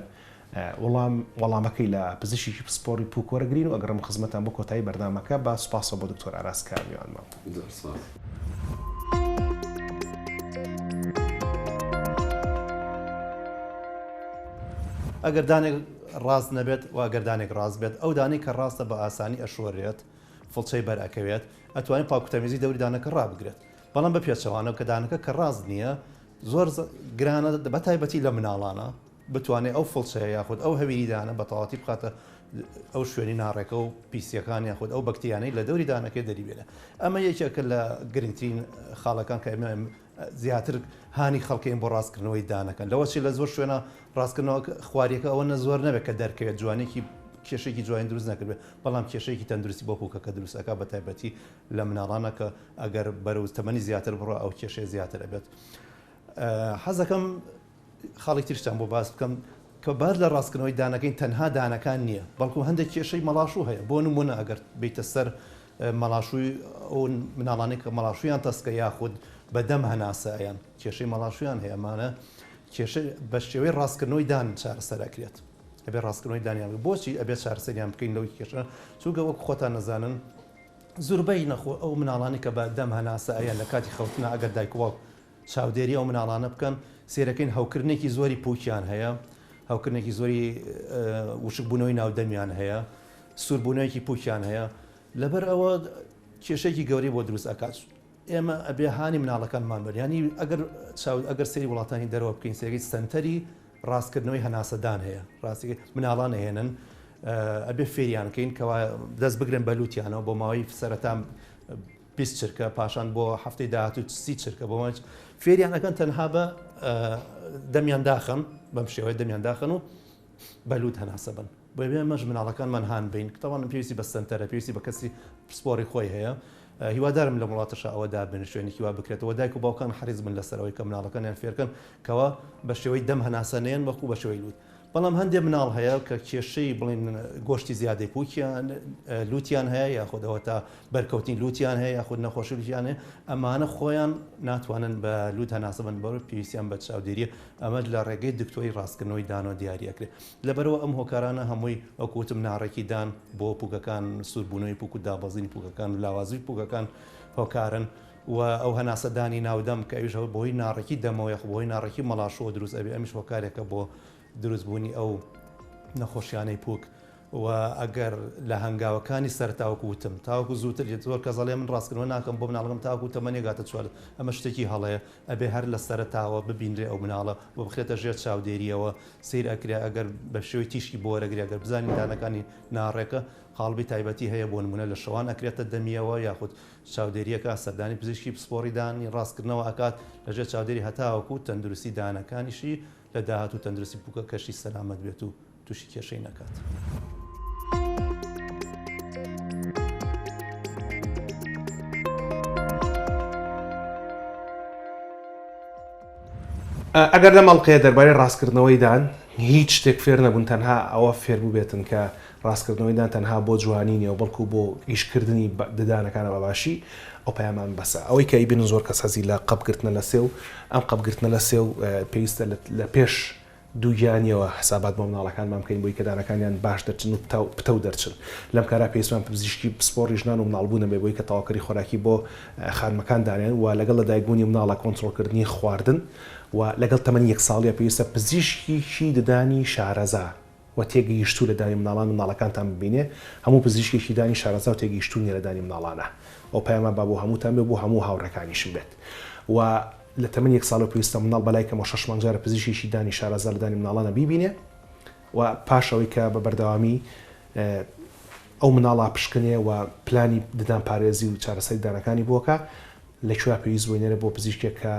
وەڵام وەڵامەکەی لە پزیشکێکی پسپۆڕی پوک وەرەگرین و ئەگەڕێم خزمەتان بۆ کۆتایی بەرنامەکە بە سوپاسەوە بۆ دکتۆر ئاراس کە میوانمان بوو.
زۆر سوپاس.
ئەگەر دانێک ڕاست نەبێت و ئەگەر دانێک ڕاست بێت ئەو دانەی کە ڕاستە بە ئاسانی ئەشۆرێت فڵچەی بەر ئەکەوێت ئەتوانێت پاکوتەمیزی دەوری دانەکە ڕابگرێت بەڵام بە پێچەوانەوە کە دانەکە کە ڕاست نییە زۆر گرانە بە تایبەتی لە مناڵانە بتوانێت ئەو فڵچەیە یاخود ئەو هەویری دانە بە تەواتی بخاتە ئەو شوێنی ناڕێکە و پیسیەکان یاخود ئەو بەکتریانەی لە دەوری دانەکەی دەریبێنە ئەمە یەکێکە لە گرنگترین خاڵەکان کە ئێمە زیاتر هانی خەڵکەین بۆ ڕاستکردنەوەی دانەکەن لەوە چی لە زۆر شوێنە ڕاستکردنەوە خواریەکە ئەوە نە زۆر نەبێت کە دەرکەوێت جوانێکی کێشێکی جوانی دروست نەکردێت بەڵام کێشەیەکی تەندروستی بۆ پوکەکە دروست ئەکا بە تایبەتی لە مناڵانە کە ئەگەر بەرەو تەمەنی زیاتر بڕە ئەو کێشەیە زیاتر ئەبێت حەزەکەم خاڵی تریشتان بۆ باس بکەم کە باس لە ڕاستکردنەوەی دانەکەین تەنها دانەکان نییە بەڵکو هەندێک کێشەی مەڵاشوو هەیە بۆ نمونە ئەگەر بیتە سەر مەڵاشووی ئەو مناڵانەی کە مەڵاشوویان تەسکە یاخود بە دەم هەناسە ئەیان کێشەی مەڵاشوویان هەیە ئەمانە کێشە بە شێوەی ڕاستکردنەوەی دان چارەسەر ئەکرێت ئەبێ ڕاستکردنەوەی دانیان بۆچی ئەبێ چارەسەریان بکەین لەو کێشە چونکە وەک خۆتان نەزانن. زوربەی نەخۆ ئەو مناڵانەی کە بە دەم هەناسە ئەیەن لە کاتی خەوتنا ئەگەر دایک و باوک چاودێری ئەو مناڵانە بکەن سێرەکەین هەوکردنێکی زۆری پوکیان هەیە هەوکردنێکی زۆری وشکبوونەوەی ناو دەمیان هەیە سووربوونەوەیەکی پوکیان هەیە لەبەر ئەوە کێشەیەکی گەورەی بۆ دروست ئەکات ئێمە ئەبێ هانی مناڵەکانمان بن ینی ئەگەر چاو ئەگەر سەیری وڵاتانی دەرەوە بکەین سێگەی سەنتەری ڕاستکردنەوەی هەناسەدان هەیە ڕاستی مناڵان ئەهێنن ئەبێ فێریان کەین کەوا دەست بگرن بە لوتیانەوە بۆ ماوەی سەرەتا 20 چرکە پاشان بۆ هەفتەی داهاتوو سی چرکە بۆ ماوەی فێریان ئەکەن تەنها بە دەمیان داخەن بەم شێوەیە دەمیان داخەن و بە لوت هەناسە بن بۆیە ئێمەش مناڵەکانمان هان بەین تەوان پێویستی بە سەنتەرە پێویستی بە کەسی پسپۆڕی خۆی هەیە هیوادارم لەم وڵاتەشا ئەوە دابنرێت شوێنێکی وا بکرێتەوە دایک و باوکان حەریس بن لەسەر ئەوەی کە مناڵەکانیان فێرکەن کەوا بە شێوەی دەم هەناسە نەیەن وەکو بە شێوەی لوت بەڵام هەندێک مناڵ هەیە کە کێشەی بڵین گۆشتی زیادەی پوکیان لوتیان هەیە یاخود ئەوە تا بەرکەوتنی لوتیان هەیە یاخود نەخۆشی لوتیان هەیە ئەمانە خۆیان ناتوانن بە لوت هەناسە بن بەرەو پێویستیان بە چاودێریە ئەمەش لە ڕێگەی دکتۆری ڕاستکردنەوەی دانەوە دیاری ئەکرێت لەبەرئەوە ئەم هۆکارانە هەمووی وەک وتم ناڕێکی دان بۆ پوکەکان، سووربوونەوەی پوک و دابەزینی پوکەکان و لاوازیی پوکەکان هۆکارن و ئەو هەناسەدانی ناو دەم کە ئەویش بەهۆی ناڕێکی دەمەوە یاخود بەهۆی ناڕێکی مەڵاشووەوە دروست ئەبێ ئەمیش هۆکارێکە بۆ دروستبوونی ئەو نەخۆشیانەی پوک و ئەگەر لە هەنگاوەکانی سەرەتا وەکو وتم تاوەکو زووتر زۆر کەس ئەڵێ من ڕاستکردنەوە ناکەم بۆ مناڵەکەم تاوەکو تەمەنی گاتە چوار ئەمە شتێکی هەڵەیە ئەبێ هەر لە سەرەتاوە ببینرێ ئەو مناڵە و بخرێتە ژێر چاودێرییەوە، سەیر ئەکرێ ئەگەر بە شێوەی تیشکی بۆ وەرەگرێ ئەگەر بزانین دانەکانی ناڕێکە قاڵبی تایبەتی هەیە بۆ نموونە لە شەوان ئەکرێتە دەمییەوە یاخود چاودێرییەکە سەردانی پزیشکی پسپۆڕی دانی ڕاستکردنەوە ئەکات لە ژێر چاودێری هەتاوەکو تەندروستی دانەکانیشی لە داهاتوو تەندروستی پوکەکەشی سەلامەت بێت و تووشی کێشەی نەکات.
ئەگەر لەم ئەڵقەیە دەربارەی ڕاستکردنەوەی دان هیچ شتێک فێر نەبوون تەنها ئەوە فێر بووبێتن کە ڕاستکردنەوەی دان تەنها بۆ جوانی نییە و بەڵکو بۆ ئیشکردنی ددانەکانە بە باشی ئەو پەیامان بەسە ئەوەی کە ئەیبینن زۆر کەس حەزی لە قەپگرتنە لە سێو ئەم قەپگرتنە لە سێو پێویستە لە پێش دووگیانیەوە حسابات بۆ مناڵەکانمان بکەین بۆی کە دانەکانیان باش دەرچن و پتەو دەرچن. لەم کارە پێویستمان پزیشکی پسپۆڕی ژنان و مناڵبوون هەبێ بۆی کە تەواوکەری خۆراکی بۆ خانمەکان دانێن و لەگەڵ لەدایکبوونی مناڵە کۆنترۆڵکردنی خواردن و لەگەڵ تەمەنی یەک ساڵیە پێویستە پزیشکیکی ددانی شارەزا و تێگەیشتوو لە دانی مناڵان منداڵەکانتان ببینێ هەموو پزیشکێکی دانی شارەزا و تێگەیشتوو نیە لە دانی مناڵانە ئەو پەیامە با بۆ هەمووتان بێ و بۆ هەموو هاوڕێکانیشم بێت و لە تەمەنی یەک ساڵەوە پێویستە منداڵ بەلای کەمەوە شەش مانگ جارە پزیشکێکی دانی شارەزا لە دانی مناڵانە بیبینێ و پاش ئەوەی کە بە بەردەوامی ئەو مناڵە پشکنێ و پلانی ددان پارێزی و چارەسەری دانەکانی بۆکە لە کوێ پێویست بۆی نەرێ بۆ پزیشکێک کە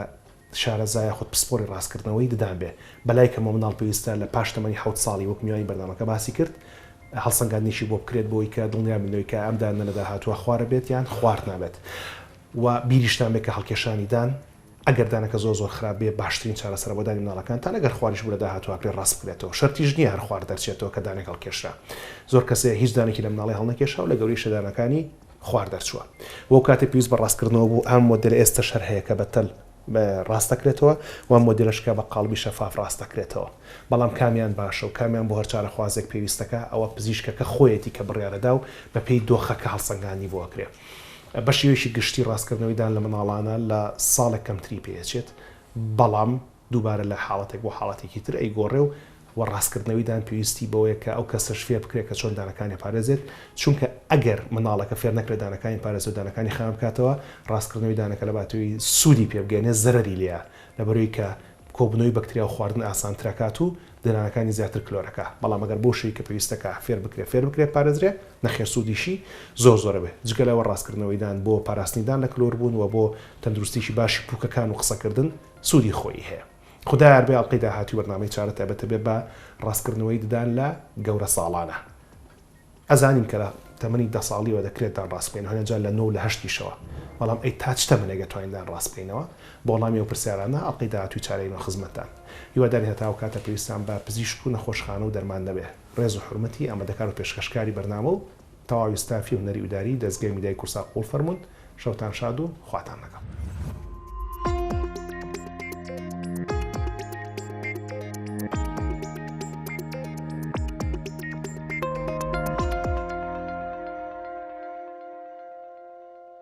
شارەزا یاخود پسپۆڕی ڕاستکردنەوەی ددان بێ بەلای کەمەوە منداڵ پێویستە لە پاش تەمەنی حەوت ساڵی وەک میوانی بەرنامەکە باسی کرد هەڵسەنگاندنێکی بۆ بکرێت بۆی کە دڵنیا بن لەوەی کە ئەم دانە لە داهاتووە خوارە بێت یان خوار نابێت و بیریشتان بێت کە هەڵکێشانی دان ئەگەر دانەکە زۆر زۆر خراپ بێ باشترین چارەسەرە بۆ دانی مناڵەکانتان ئەگەر خواریش بوو لە داهاتوو ئەکرێ ڕاست بکرێتەوە شەرتیش نییە هەر خوار دەرچێتەوە کە دانێک هەڵکێشرا زۆر کەسێ هیچ دانێکی لە مناڵی هەڵنەکێشا و لە گەورەیشە دانەکانی خوار دەرچووە وەو کاتێ پێویست بە ڕاستکردنەوە بوو ئەم مۆدێلە ئێستەش هەر هەیە کە بە تەل ڕاست دەکرێتەوە و ئەم مۆدێلەش کە بە قاڵبی شەفاف ڕاست دەکرێتەوە بەڵام کامیان باشە و کامیان بۆ هەر چارەخوازێک پێویستەکە ئەوە پزیشکەکە خۆیەتی کە بڕیارەدا و بەپێی دۆخەکە هەڵسەنگاندنی بۆ ئەکرێ. بە شێوەیەکی گشتی ڕاستکردنەوەی دان لە منداڵانە لە ساڵێک کەمتری پێ ئەچێت، بەڵام دووبارە لە حاڵەتێک بۆ حاڵەتێکی تر ئەیگۆڕێ و وە ڕاستکردنەوەی دان پێویستی بەوەیە کە ئەو کەسەش فێر بکرێت کە چۆن دانەکانی ئەپارێزێت، چونکە ئەگەر منداڵەکە فێر نەکرێت دانەکانی پارێزێت و دانەکانی خاوێن بکاتەوە، ڕاستکردنەوەی دانەکە لە باتەوەی سوودی پێ بگەیەنێت زەرەری لێیە، لەبەرئەوەی کە کۆبوونەوەی بەکتریا و خواردن ئاسانتر ئەکات و ددانەکانی زیاتر کلۆر ئەکا، بەڵام ئەگەر بەو شێوەی کە پێویستەکە فێر بکرێ فێر بکرێ پارێزرێ نەخێر سوودیشی زۆر زۆر ئەبێ، جگە لەوە ڕاستکردنەوەی دان بۆ پاراستنی دان لە کلۆر بوون و بۆ تەندروستیی باشی پووکەکان و قسەکردن سوودی خۆیی هەیە. خودا یار بێ ئەڵقەی داهاتووی بەرنامەی چارە تایبەتە بێ بە ڕاستکردنەوەی ددان لە گەورە ساڵانە. ئەزانین کە لە تەمەنی دە ساڵیەوە دەکرێت دان ڕاست بکەینەوە، هەنێ جار لە نۆ و لە هەشتیشەوە، بەڵام ئەی تا چ تەمەنێک ئەتوانین دان ڕاست بکەینەوە؟ بۆ وەڵامی ئەو پرسیارانە ئەڵقەی داهاتووی چارەی نۆ خزمەتتان. هیوادارین هەتا ئەو کاتە پێویستتان بە پزیشک و نەخۆشخانە و دەرمان نەبێ. ڕێز و حورمەتی ئامادەکار و پێشکەشکاری بەرنامە و تەواوی ستافی هونەری ئیداری دەزگای میدیای کوردسات قبوڵ فەرموون. شەوتان شاد و خواتان لەگەڵ.